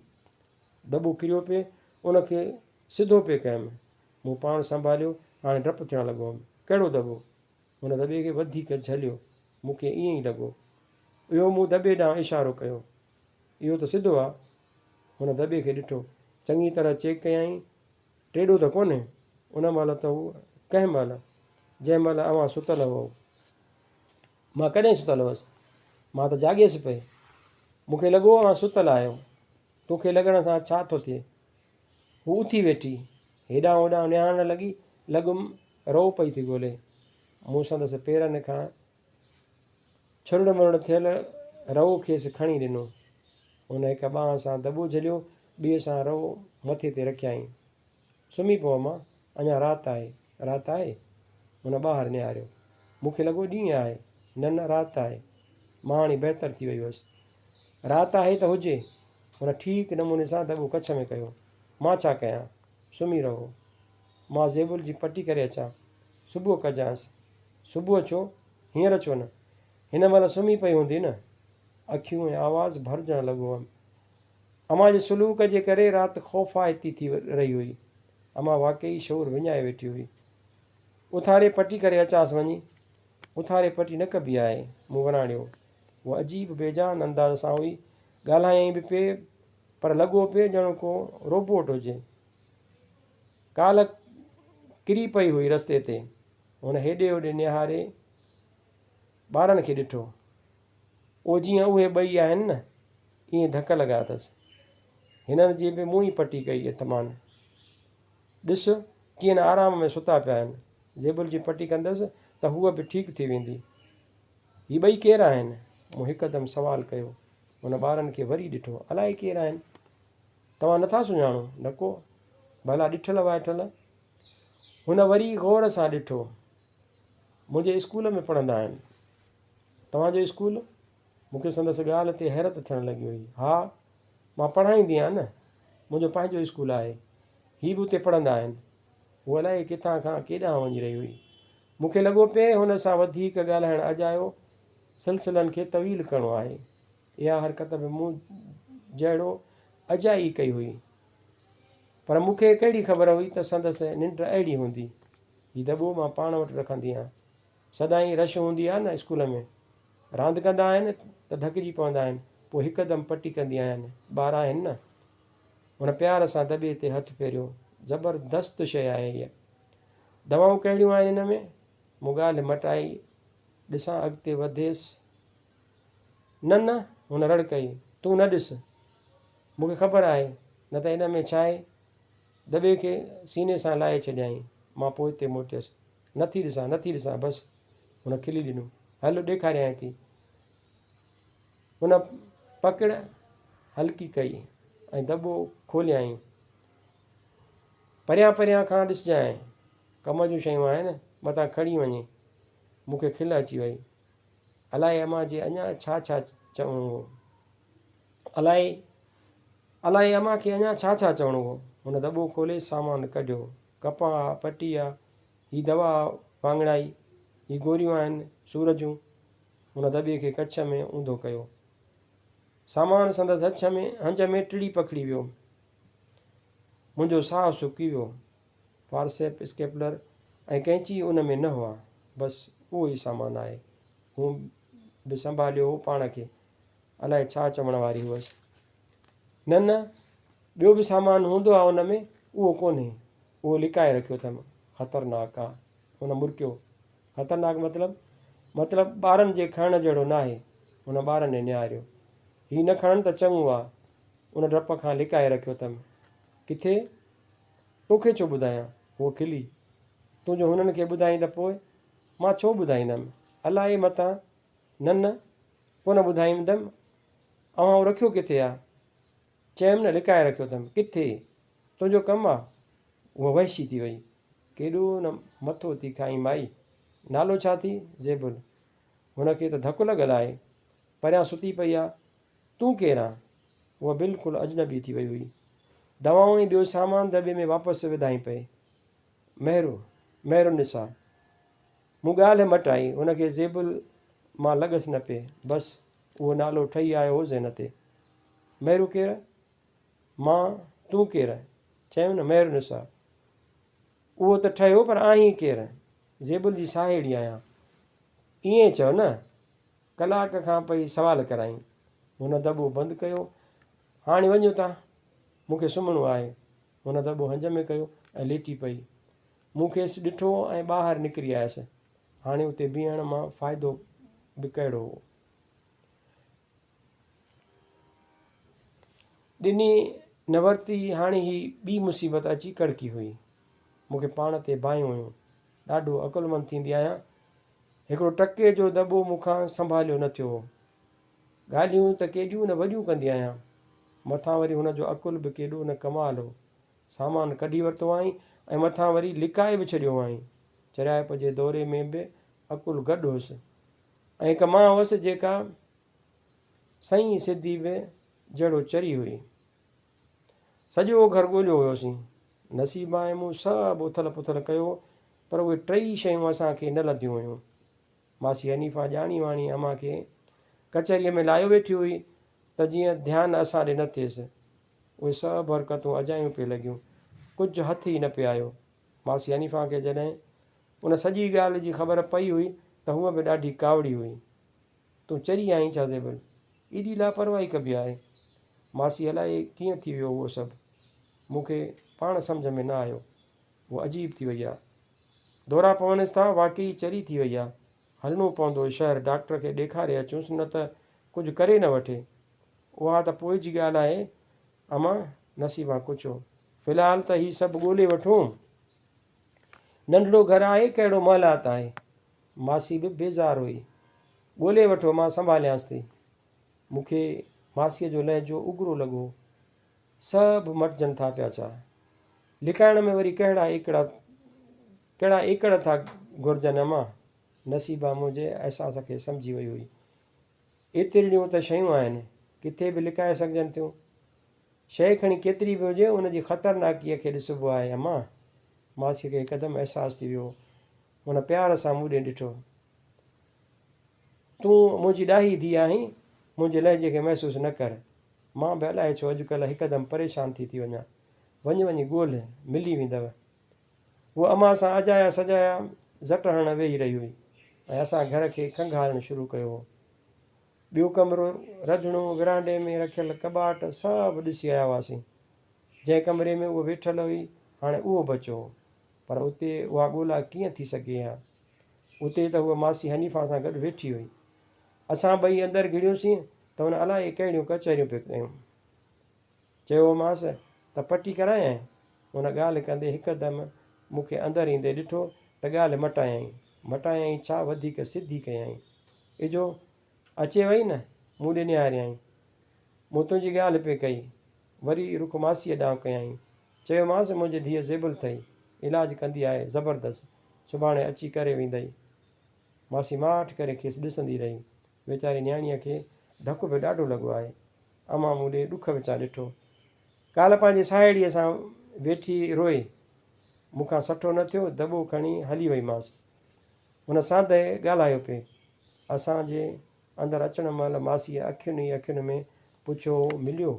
دٻو ڪريو پئي، ان کي سڌو پئي ڪيم. مون پاڻ سنڀاليو، هاڻي ڊپ ٿيڻ لڳو هئم. ڪهڙو دٻو؟ هن دٻي کي وڌيڪ جهليو. مون کي ائين ئي لڳو. اهو مون دٻي ڏانهن اشارو ڪيو. اهو ته سڌو آ. هن دٻي کي ڏٺو. چڱي طرح چيڪ ڪيائين. ٽيڏو ته ڪونهي. ان مهل ته هو ڪنهن مهل، جنهن مهل اوهان ستل هئو. مان ڪڏهن ستل هئس؟ مان ته جاڳيس پئي. مون کي لڳو اوهان ستل آهيو. توکي لڳڻ سان ڇا ٿو ٿئي؟ هوء اٿي ويٺي. هيڏانهن هوڏانهن نهارڻ لڳي. لڳم رئو پئي ٿي ڳولي. مون سندس پيرن کان ڇرڙ مرڙ ٿيل رئو کيس کڻي ڏنو. هن هڪ ٻانهن سان دٻو جهليو، ٻيء سان رئو مٿي تي رکيائين. سمهي پئو امان، اڃا رات آهي. رات آهي؟ هن ٻاهر نهاريو. مون کي لڳو ڏينهن آهي. نه نه رات آهي. مان هاڻي بهتر ٿي وئي هيس. رات آهي ته هجي. هن ٺيڪ نموني سان دٻو ڪڇ ۾ ڪيو. مان ڇا ڪيان؟ سمهي رهو. مان زيبل جي پٽي ڪري اچان. صبح ڪجانس. صبح ڇو؟ هينئر ڇو نه؟ هن مهل سمهي پئي هوندي نه؟ اکيون ۽ آواز ڀرجڻ لڳو هئم. امان جي سلوڪ جي ڪري رات خوفائتي ٿي رهي هئي. امان واقعي شعور وڃائي ويٺي هئي. اٿاري پٽي ڪري اچانس وڃي. اٿاري پٽي نه ڪبي آهي. مون وراڻيو. هوء عجيب بيجان انداز سان هئي. ڳالهايائين به پئي پر لڳو پئي ڄڻ ڪو روبوٽ هجي. ڪالهه ڪري پئي هئي رستي تي. هن هيڏي هوڏي نهاري ٻارن کي ڏٺو. او جيئن اهي ٻئي آهن نه، ائين ڌڪ لڳا اٿس. هنن جي به مون ئي پٽي ڪئي اٿمان. ڏس، ڪيئن نه آرام ۾ ستا پيا آهن. زيبل جي پٽي ڪندس ته هوء به ٺيڪ ٿي ويندي. هي ٻئي ڪير آهن؟ مون هڪدم سوال ڪيو. هن ٻارن کي وري ڏٺو. الائي ڪير آهن؟ توهان نٿا سڃاڻو؟ نڪو. ڀلا ڏٺل وائٺل؟ هن وري غور سان ڏٺو. منهنجي اسڪول ۾ پڙهندا آهن. توهان جو اسڪول؟ مون کي سندس ڳالهه تي حيرت ٿيڻ لڳي هئي. ها، مان پڙهائيندي آهيان نه. منهنجو پنهنجو اسڪول آهي. هي به اتي پڙهندا آهن. هوء الائي ڪٿان کان ڪيڏانهن وڃي رهي هئي. مون کي لڳو پئي هن سان وڌيڪ ڳالهائڻ اجايو سلسلن کي طويل ڪرڻو آهي. اها حرڪت به مون جهڙو اجائي ڪئي هئي. پر مون کي ڪهڙي خبر هئي ته سندس ننڊ اهڙي هوندي. هي دٻو مان پاڻ وٽ رکندي آهيان. سدائين رش هوندي آهي نه اسڪول ۾. راند ڪندا آهن ته ڌڪجي پوندا آهن، پوء هڪدم پٽي ڪندي آهيان. ٻار آهن نه. هن پيار سان دٻي تي هٿ ڦيريو. زبردست شيء آهي هيء. دوائون ڪهڙيون آهن هن ۾؟ مون ڳالهه مٽائي. ڏسان اڳتي وڌيس. نه نه، هن رڙ ڪئي، تون نه ڏس. مون کي خبر آهي، نه ته ان ۾ ڇاهي؟ دٻي کي سيني سان لائي ڇڏيائين. مان پوئتي موٽيس. نه ٿي ڏسان، نه ٿي ڏسان، بس. هن کلي ڏنو. هل ڏيکاريانء ٿي. هن پڪڙ هلڪي ڪئي ۽ دٻو کوليائين. پريان پريان کان ڏسجانء. ڪم جون شيون آهن، متان کڻي وڃين. مون کي کل اچي وئي. الائي امان جي اڃا ڇا ڇا چوڻو هو. الائي الائي امان کي اڃا ڇا ڇا چوڻو هو. هن دٻو کولي سامان ڪڍيو. ڪپهه آ، پٽي آ، هي دوا آ واڱڻائي، هي گوريون آهن سور جون. هن دٻي کي ڪڇ ۾ اونڌو ڪيو. سامان سندس هڇ ۾ هنج ۾ ٽڙي پکڙي ويو. منهنجو ساهه سڪي ويو. فارسيپ، اسڪيپلر ۽ قينچي ان ۾ نه هئا. بس اهو ئي سامان آهي. مون به سنڀاليو هو پاڻ کي. الائي ڇا چوڻ واري هئس. نه نه، ٻيو به سامان هوندو آ ان ۾، اهو ڪونهي. اهو لڪائي رکيو اٿم. خطرناڪ آ. هن مرڪيو. خطرناڪ مطلب؟ مطلب ٻارن جي کڻڻ جهڙو ناهي. هن ٻارن ڏي نهاريو. هي نه کڻن ته چڱو آ. ان ڊپ کان لڪائي رکيو اٿم. ڪٿي؟ توکي ڇو ٻڌايان؟ هوء کلي. تون جو هنن کي ٻڌائين ته پوء؟ مان ڇو ٻڌائيندم؟ الائي متان. نه نه، ڪونه ٻڌائيندم. اوهان اهو رکيو ڪٿي آ؟ چيم نه لڪائي رکيو اٿم. ڪٿي؟ تنهنجو ڪم آ؟ هوء وحشي ٿي وئي. ڪيڏو نه مٿو ٿي کائين مائي. نالو ڇا ٿي؟ زيبل. هن کي ته ڌڪ لڳل آهي. پريان ستي پئي آ. تون ڪير آن؟ هوء بلڪل اجنبي ٿي وئي هئي. دوائون ۽ ٻيو سامان دٻي ۾ واپس وڌائين پئي. مهرو، مهرالنساء. مون ڳالهه مٽائي. هن کي زيبل مان لڳس نه پئي. بس اهو نالو ٺهي آيو هو ذهن تي. مهرو ڪير؟ مان، تون ڪير؟ چيم نه مهرالنساء. اهو ته ٺهيو پر آهين ڪير؟ زيبل جي ساهيڙي آهيان. ائين چئو نه. ڪلاڪ کان پئي سوال ڪرائين. هن دٻو بند ڪيو. هاڻي وڃ اتان. مون کي سمهڻو آهي. هن دٻو هنج ۾ ڪيو ۽ ليٽي پئي. مون کيس ڏٺو ۽ ٻاهر نڪري آيس. هاڻي اتي بيهڻ مان فائدو به ڪهڙو هو. ڏني نه ورتي، هاڻي هي ٻي مصيبت اچي ڪڙڪي هئي. مون کي پاڻ تي باهيون هيون. ڏاڍو عقلمند ٿيندي آهيان. هڪڙو ٽڪي جو دٻو مون کان سنڀاليو نه ٿيو هو. ڳالهيون ته ڪيڏيون نه وڏيون ڪندي آهيان. مٿان وري هن جو عقل به ڪيڏو نه ڪمال هو. سامان ڪڍي ورتو هئائين ۽ مٿان وري لڪائي به ڇڏيو هئائين. چريائپ جي دوري ۾ به عقل گڏ هوس ۽ هڪ مان هئس جيڪا سئين سڌي به جهڙو چري هئي. سڄو گهر ڳوليو هيوسين. نصيبان ۽ مون سڀ اٿل پٿل ڪيو پر اهي ٽئي شيون اسان کي نه لڌيون هيون. ماسي حنيفه ڄاڻي واڻي امان کي ڪچهريء ۾ لايو ويٺي هئي ته جيئن ڌيان اسان ڏي نه ٿئيس. اهي سڀ حرڪتون اجايون پئي لڳيون. ڪجهه هٿ ئي نه پئي آيو. ماسي حنيفه کي جڏهن ان سڄي ڳالهه جي خبر پئي هئي ته هوء به ڏاڍي ڪاوڙي هئي. تون چري آهين ڇا زيبل؟ ايڏي لاپرواهي ڪبي آهي؟ ماسي الائي ڪيئن ٿي ويو اهو سڀ؟ مون کي پاڻ سمجهه ۾ نه آيو. هوء عجيب ٿي وئي آ. دورا پونس ٿا، واقعي چري ٿي وئي آ. هلڻو پوندو شهر ڊاڪٽر کي ڏيکاري اچونس نه ته ڪجهه ڪري نه وٺي. اها ته پوء جي ڳالهه آهي امان، نصيبان ڪڇيو. في الحال ته هي سڀ ڳولي وٺون. ننڍڙو گهر آهي، ڪهڙو محلات آهي. ماسي به بيزار هئي. ڳولي وٺو، مان سنڀاليانس ٿي. مون کي ماسيء جو لهجو اگرو لڳو. سڀ مٽجن ٿا پيا ڇا؟ لڪائڻ ۾ وري ڪهڙا ايڪڙا ڪهڙا ايڪڙ ٿا گهرجن امان؟ نصيبان منهنجي احساس کي سمجهي وئي هئي. ايترڙيون ته شيون آهن، ڪٿي به لڪائي سگهجن ٿيون. شيء کڻي ڪيتري به هجي، ان جي خطرناڪيء کي ڏسبو آهي امان! ماسيء کي هڪدم احساس ٿي ويو. هن پيار سان مون ڏي ڏٺو. تون منهنجي ڏاهي ڌيء آهين، منهنجي لهجي کي محسوس نه ڪر. مان به الائي ڇو اڄڪلهه هڪدم پريشان ٿي ٿي وڃان. وڃ وڃي ڳولهه، ملي ويندء. هوء امان سان اجايا سجايا زٽ هڻڻ ويهي رهي هئي ۽ اسان گهر کي کنگهارڻ شروع ڪيو هو. ٻيو ڪمرو، رڌڻو، ورانڊي ۾ رکيل ڪٻاٽ سڀ ڏسي آيا هئاسين. جنهن ڪمري ۾ هوء ويٺل هئي، هاڻي اهو بچيو هو. پر اتي اها ڳولا ڪيئن ٿي سگهي ها؟ اتي ته هوء ماسي حنيفه سان گڏ ويٺي هئي. اسان ٻئي اندر گهڙيونسين ته هن الائي ڪهڙيون ڪچهريون پئي ڪيون. چيومانس ته پٽي ڪرايانء؟ هن ڳالهه ڪندي هڪدم مون کي اندر ايندي ڏٺو ته ڳالهه مٽايائين. مٽايائين ڇا وڌيڪ سڌي ڪيائين. اجهو اچي وئي نه؟ مون ڏي نهاريائين. مون تنهنجي ڳالهه پئي ڪئي. وري رخ ماسيء ڏانهن ڪيائين. چيومانس منهنجي ڌيء زيبل ٿئي. علاج ڪندي آهي زبردست. سڀاڻي اچي ڪري ويندئي. ماسي ماٺ ڪري کيس ڏسندي رهي. ويچاري نياڻيء کي ڌڪ به ڏاڍو لڳو آهي. امان مون ڏي ڏک وچان ڏٺو. ڪالهه پنهنجي ساهيڙيء سان ويٺي روئي. مون کان سٺو نه ٿيو، دٻو کڻي هلي وئي مانس. هن ساندهه ڳالهايو پئي. اسان جي اندر اچڻ مهل ماسيء اکين ئي اکين ۾ پڇيو هو، مليو؟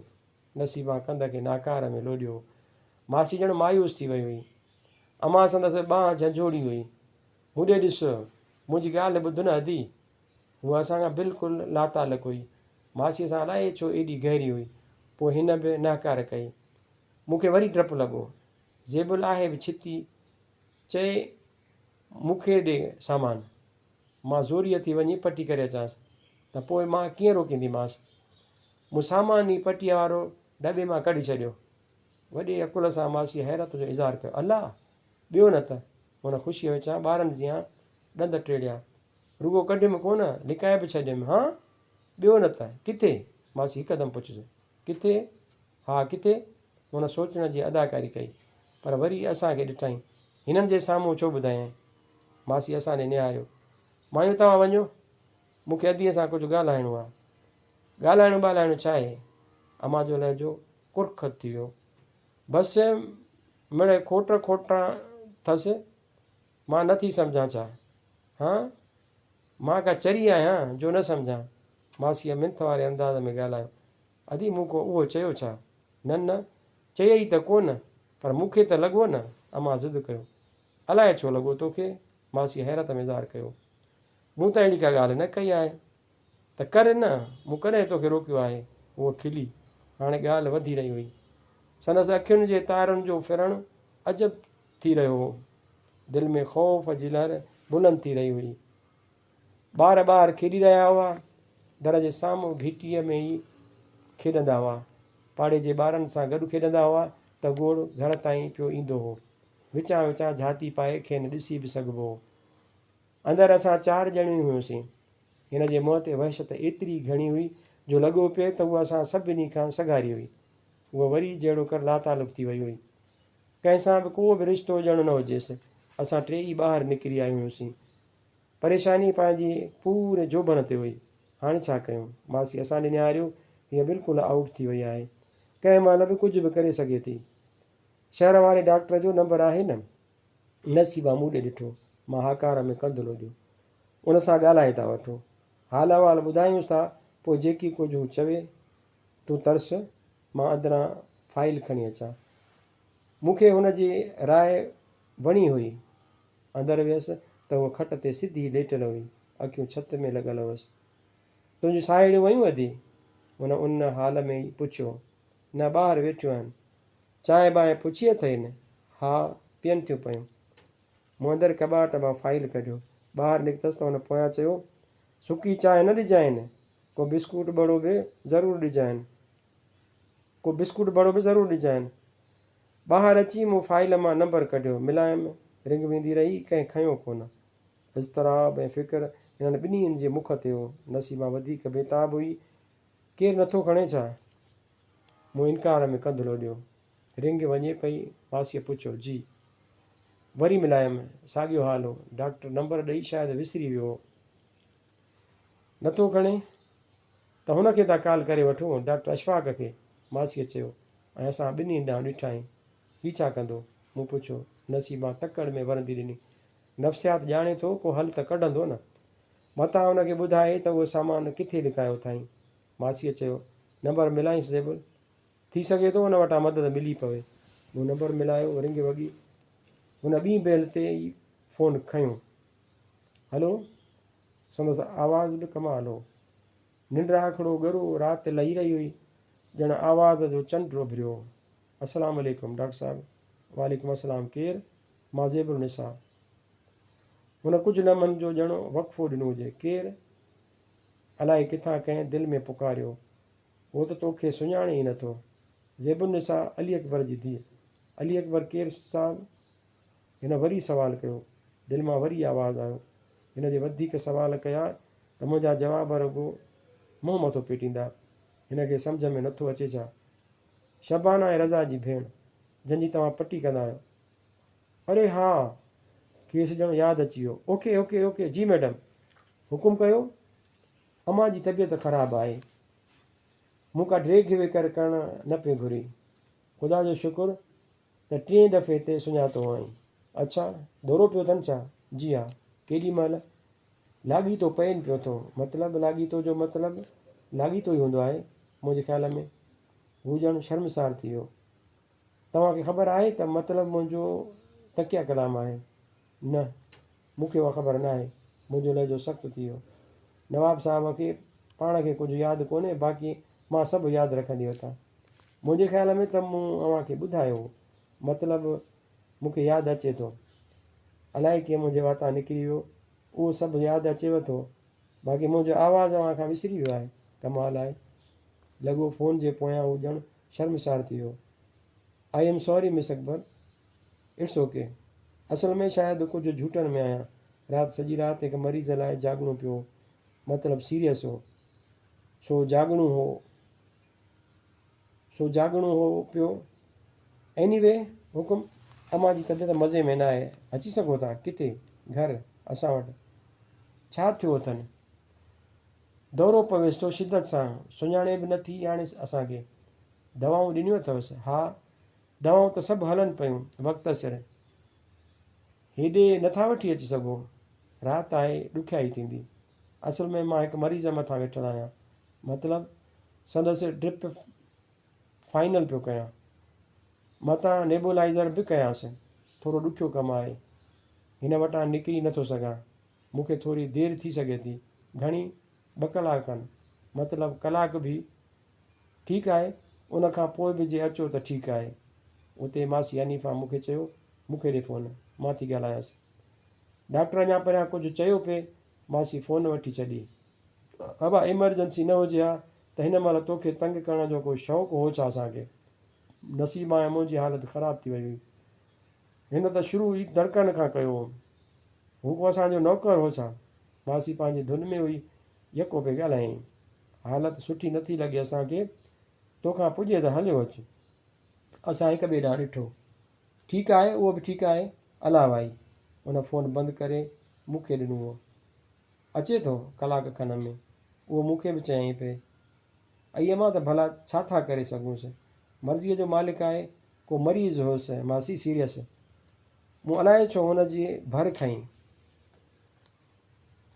نصيبان ڪنڌ کي ناڪار ۾ لوڏيو هو. ماسي ڄڻ مايوس ٿي وئي هئي. امان سندس ٻانهن جهنجهوڙي هئي. مون ڏي ڏس، منهنجي ڳالهه ٻڌ نه ادي. هوء اسان کان بلڪل لاتعلق هئي. ماسيء سان الائي ڇو ايڏي گهري هئي. پوء هن به نهڪار ڪئي. مون کي وري ڊپ لڳو. زيبل آهي به ڇتي. چئي، مون کي ڏي سامان. مان زوريء اٿي وڃي پٽي ڪري اچانس ته پوء مان ڪيئن روڪينديمانس. مون سامان ئي پٽيء وارو ڊٻي مان ڪڍي ڇڏيو. وڏي عقل سان ماسيء حيرت جو اظهار ڪيو، الله! ٻيو نه ته! هن خوشيء وچان ٻارن جيان ڏند ٽيڙيا. رڳو ڪڍيم ڪونه، لڪائي به ڇڏيم. هان؟ ٻيو نه ته! ڪٿي؟ ماسي هڪدم پڇيس. ڪٿي؟ ها ڪٿي؟ هن سوچڻ جي اداڪاري ڪئي، پر وري اسان کي ڏٺائين. هنن جي سامهون ڇو ٻڌايائين؟ ماسي اسان ڏي نهاريو. مايون توهان وڃو، مون کي اديء سان ڪجهه ڳالهائڻو آ. ڳالهائڻو ٻالهائڻو ڇا آهي؟ امان جو لهجو ڪرخ ٿي ويو. بس مڙئي کوٽ کوٽان ٿس، مان نه ٿي سمجهان ڇا؟ هان؟ مان ڪا چري آهيان جو نه سمجهان؟ ماسيء منٿ واري انداز ۾ ڳالهايو. ادي مون ڪو اهو چيو ڇا؟ نه نه، چيئي ته ڪو نه، پر مون کي ته لڳو نه، امان ضد ڪيو. الائي ڇو لڳو توکي؟ ماسيء حيرت ۾ اظهار ڪيو. مون ته اهڙي ڪا ڳالهه نه ڪئي آهي. ته ڪر نه، مون ڪڏهن توکي روڪيو آهي؟ هوء کلي. هاڻي ڳالهه وڌي رهي هئي. سندس اکين جي تارن جو ڦرڻ عجب ٿي رهيو هو. دل ۾ خوف جي لهر بلند ٿي رهي هئي. ٻار ٻاهر کيڏي رهيا هئا. در جي سامهون گهٽيء ۾ ئي کيڏندا هئا. پاڙي جي ٻارن سان گڏ کيڏندا هئا ته گوڙ گهر تائين پيو ايندو هو. وچان وچان جهاتي پائي کين ڏسي به سگهبو هو. اندر اسان چار ڄڻيون هيونسين. هن جي منهن تي وحشت ايتري گهڻي هئي جو لڳو پئي ته هوء اسان سڀني کان سگهاري هئي. هوء وري جهڙوڪر لاتعلق ٿي وئي هئي. ڪنهن سان به ڪو به رشتو ڄڻ نه هجيس. اسان ٽيئي ٻاهر نڪري آيون هيونسين. پريشاني پنهنجي پوري جوڀن تي هئي. هاڻي ڇا ڪيون؟ ماسي اسان ڏي نهاريو. هيء بلڪل آئوٽ ٿي وئي آهي. ڪنهن مهل به ڪجهه به ڪري سگهي ٿي. شهر واري ڊاڪٽر جو نمبر آهي نه؟ نصيبا مون ڏي ڏٺو. مان هاڪار ۾ ڪنڌ لوڏيو. ان سان ڳالهائي ٿا وٺون. حال احوال ٻڌايونس ٿا، پوء جيڪي ڪجهه هو چوي. تون ترس، مان اندران فائيل کڻي اچان. مون کي هن جي راء وڻي هئي. اندر ويس ته هوء کٽ تي سڌي ليٽيل هئي، اکيون ڇت ۾ لڳل هئس. تنهنجون ساهيڙيون ويون ادي؟ هن ان حال ۾ ئي پڇيو. نه ٻاهر ويٺيون آهن. چانهه بانهه پڇي اٿئي نه؟ ها، پين ٿيون پيون. مون اندر ڪٻاٽ مان فائيل ڪڍيو. ٻاهر نڪتس ته هن پويان چيو، سڪي چانهه نه ڏجانء، ڪو بسڪوٽ ٻڙو به ضرور ڏجانء. ڪو بسڪوٽ ٻڙو به ضرور ڏجانء. ٻاهر اچي مون فائيل مان نمبر ڪڍيو. ملايم، رنگ ويندي رهي، ڪنهن کنيو ڪونه. اضطراب ۽ فڪر هنن ٻنهي جي مک تي هو. نصيبان وڌيڪ بيتاب هئي. ڪير نٿو کڻي ڇا؟ مون انڪار ۾ ڪنڌ لوڏيو. رنگ وڃي پئي؟ ماسيء پڇيو. جي. وري ملايم، ساڳيو حال هو. ڊاڪٽر نمبر ڏئي شايد وسري ويو هو. نٿو کڻي ته هن کي ٿا ڪال ڪري وٺون، ڊاڪٽر اشفاق کي. ماسيء چيو ۽ اسان ٻنهي ڏانهن ڏٺائين. هي ڇا ڪندو؟ مون پڇيو. نصيبان تڪڙ ۾ ورندي ڏني. نفسيات ڄاڻي ٿو، ڪو حل ته ڪڍندو نه. متان هن کي ٻڌائي ته اهو سامان ڪٿي لڪايو اٿائين. ماسيء چيو. نمبر ملائينس زيبل. ٿي سگهي ٿو ان وٽان مدد ملي پوي. مون نمبر ملايو، رنگ وڳي. هن ٻي بيل تي ئي فون کنيو. هلو! سندس آواز به ڪمال هو. ننڊ آکڙو ڳرو رات لهي رهي هئي، ڄڻ آواز جو چنڊ اڀريو هو. السلام عليڪم ڊاڪٽر صاحب. وعليڪم السلام ڪير؟ مان زيب النساء. هن ڪجهه لمحن جو ڄڻ وقفو ڏنو هجي. ڪير؟ الائي ڪٿان ڪنهن دل ۾ پڪاريو. هو ته توکي سڃاڻي ئي نٿو. زيب النساء علي اڪبر جي ڌيء. علي اڪبر ڪير صاحب؟ هن وري سوال ڪيو. دل مان وري آواز آيو. هن جي وڌيڪ سوال ڪيا ته منهنجا جواب رڳو منهن مٿو پيٽيندا. هن کي سمجهه ۾ نٿو اچي ڇا؟ شبانه ۽ رضا جي ڀيڻ، جن جي توهان پٽي ڪندا آهيو. اري ها! کيس ڄڻ ياد اچي ويو. اوڪي اوڪي اوڪي جي ميڊم! حڪم ڪيو. امان جي طبيعت خراب آهي. مون ڪا ڊيگهه ويڪر ڪرڻ نه پئي گهري. خدا جو شڪر ته ٽئين دفعي تي سڃاتو هئائين. اڇا، دورو پيو اٿن ڇا؟ جي ها. ڪيڏي مهل؟ لاڳيتو پئين پيو ٿو. مطلب لاڳيتو جو مطلب لاڳيتو ئي هوندو آهي. منهنجي خيال ۾. هو ڄڻ شرمسار ٿي ويو. توهان کي خبر آهي ته مطلب منهنجو تڪيه ڪلام آهي. نه، مون کي اها خبر ناهي. منهنجو لهجو سخت ٿي ويو. نواب صاحب کي پاڻ کي ڪجهه ياد ڪونهي، باقي مان سڀ ياد رکندي وتان. منهنجي خيال ۾ ته مون اوهان کي ٻڌايو هو. مطلب مون کي ياد اچي ٿو. الائي ڪيئن منهنجي واتان نڪري ويو. اهو سڀ ياد اچيو ٿو. باقي منهنجو آواز اوهان کان وسري ويو آهي. ڪمال آهي. لڳو فون جي پويان هو ڄڻ شرمسار ٿي ويو. I am sorry miss Akbar. It's okay. اصل ۾ شايد ڪجهه جهوٽن ۾ آهيان. رات سڄي رات هڪ مريض لاء جاڳڻو پيو هو. مطلب سيريس هو. سو جاڳڻو هو. سو جاڳڻو هو پيو. ايني وي حڪم. امان جي طبيعت مزي ۾ ناهي. اچي سگهو ٿا؟ ڪٿي؟ گهر. اسان وٽ. ڇا ٿيو اٿن؟ دورو پويس ٿو شدت سان. سڃاڻي به نٿي هاڻي اسان کي. دوائون ڏنيون اٿوس؟ ها. دوائون ته سڀ هلن پيون وقت سر. هيڏي نٿا وٺي اچي سگهو؟ رات آهي ڏکيائي ٿيندي. اصل ۾ مان هڪ مريض مٿان ويٺل آهيان. مطلب سندس ڊرپ فائنل پيو ڪيان. متان نيبولائيزر به ڪيانس. ٿورو ڏکيو ڪم آهي. هن وٽان نڪري نٿو سگهان. مون کي ٿوري دير ٿي سگهي ٿي. گهڻي؟ ٻه ڪلاڪ کن. مطلب ڪلاڪ به ٺيڪ آهي. ان کان پوء به جي اچو ته ٺيڪ آهي. اتي ماسي حنيفه مون کي چيو، مون کي ڏي فون. مان ٿي ڳالهايانس. ڊاڪٽر اڃا پريان ڪجهه چيو پئي، ماسي فون وٺي ڇڏي. ابا ايمرجنسي نه هجي ها ته هن مهل توکي تنگ ڪرڻ جو ڪو شوق هو ڇا اسان کي؟ نصيبان ۽ منهنجي حالت خراب ٿي وئي هئي. هن ته شروع ئي دڙڪن کان ڪيو هو. هو ڪو اسان جو نوڪر هو ڇا؟ ماسي پنهنجي ڌن ۾ هئي، يڪو پئي ڳالهايائين. حالت سٺي نٿي لڳي اسان کي، توکان پڄي ته هليو اچ. اسان هڪ ٻئي ڏانهن ڏٺو. ٺيڪ آهي، اهو به ٺيڪ آهي، الله وائي. هن فون بند ڪري مون کي ڏنو هو. اچي ٿو ڪلاڪ کن ۾. اهو مون کي به چيائين پئي. ائي امان ته ڀلا ڇا ٿا ڪري سگهونس. مرضيء جو مالڪ آهي. ڪو مريض هوس ماسي سيريس. مون الائي ڇو هن جي ڀر کنئي.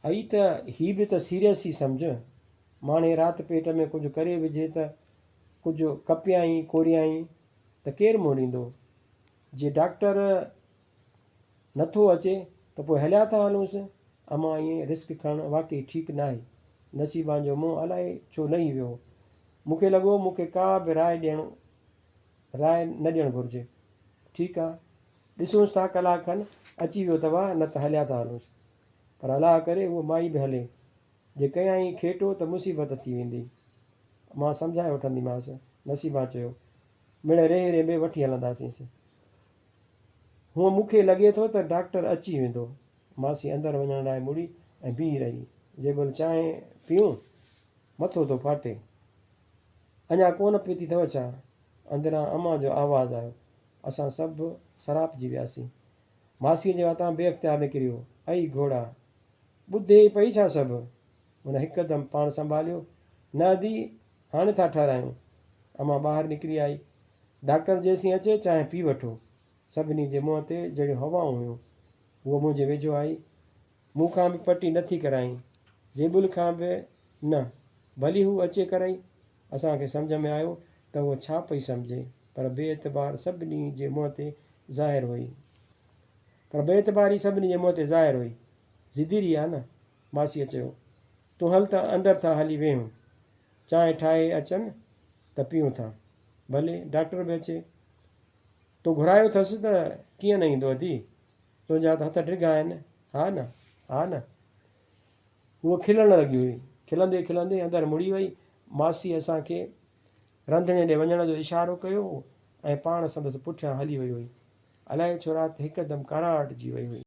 ائي ته هي به ته سيريس ئي سمجهه. ماڻهي رات پيٽ ۾ ڪجهه ڪري وجهي ته ڪجهه ڪپيائين ڪوريائين ته ڪير منهن ڏيندو. جي ڊاڪٽر نٿو اچي ته پوء هليا ٿا هلونس. امان ائين رسڪ کڻڻ واقعي ٺيڪ ناهي. نصيبان جو منهن الائي ڇو لهي ويو هو. مون کي لڳو مون کي ڪا به راء ڏيڻ راء نه ڏيڻ گهرجي. ٺيڪ آ. ڏسونس ٿا ڪلاڪ کن اچي ويو ته واهه نه ته هليا ٿا هلونس. پر الله ڪري هوء مائي به هلي. جي ڪيائين کيٽو ته مصيبت ٿي ويندي. مان سمجهائي وٺنديمانس. نصيبان چيو. مڙئي ريهي رينبي وٺي هلنداسينس. هونء مون کي لڳي ٿو ته ڊاڪٽر اچي ويندو. ماسي اندر وڃڻ لاء مڙي ۽ بيهي رهي. زيبل چانهه پيئون؟ مٿو ٿو ڦاٽي. اڃا ڪونه پيتي اٿو ڇا؟ اندران امان جو آواز آيو. اسان سڀ سراپجي وياسين. ماسيء جي واتان بي اختيار نڪري ويو، ائي گهوڙا! ٻڌي پئي ڇا سڀ؟ هن هڪدم پاڻ سنڀاليو، نه ادي، هاڻي ٿا ٺهرايون. امان ٻاهر نڪري آئي. ڊاڪٽر جيسين اچي چانهه پي وٺو. سڀني جي منهن تي جهڙيون هوائون هيون. هوء منهنجي ويجهو آئي. مون کان به پٽي نه ٿي ڪرائين. زيبل کان به نه. ڀلي هو اچي ڪرئي. اسان کي سمجهه ۾ آيو ته هوء ڇا پئي سمجهي، پر بي اعتبار سڀني جي منهن تي ظاهر هئي. پر بي اعتباري سڀني جي منهن تي ظاهر هئي. ضديري آ نه؟ ماسيء چيو. تون هل ته اندر ٿا هلي ويهون. چانهه ٺاهي اچن ته پيئون ٿا. ڀلي ڊاڪٽر به اچي. تو گهرايو اٿس ته ڪيئن نه ايندو ادي؟ تنهنجا ته هٿ ڊگها آهن، ها نه؟ ها نه؟ هوء کلڻ لڳي هئي. کلندي کلندي اندر مڙي وئي. ماسيء اسان کي رنڌڻي ڏي وڃڻ جو اشارو ڪيو هو ۽ پاڻ سندس پٺيان هلي وئي هئي. الائي ڇو رات هڪدم ڪاراٽجي وئي هئي.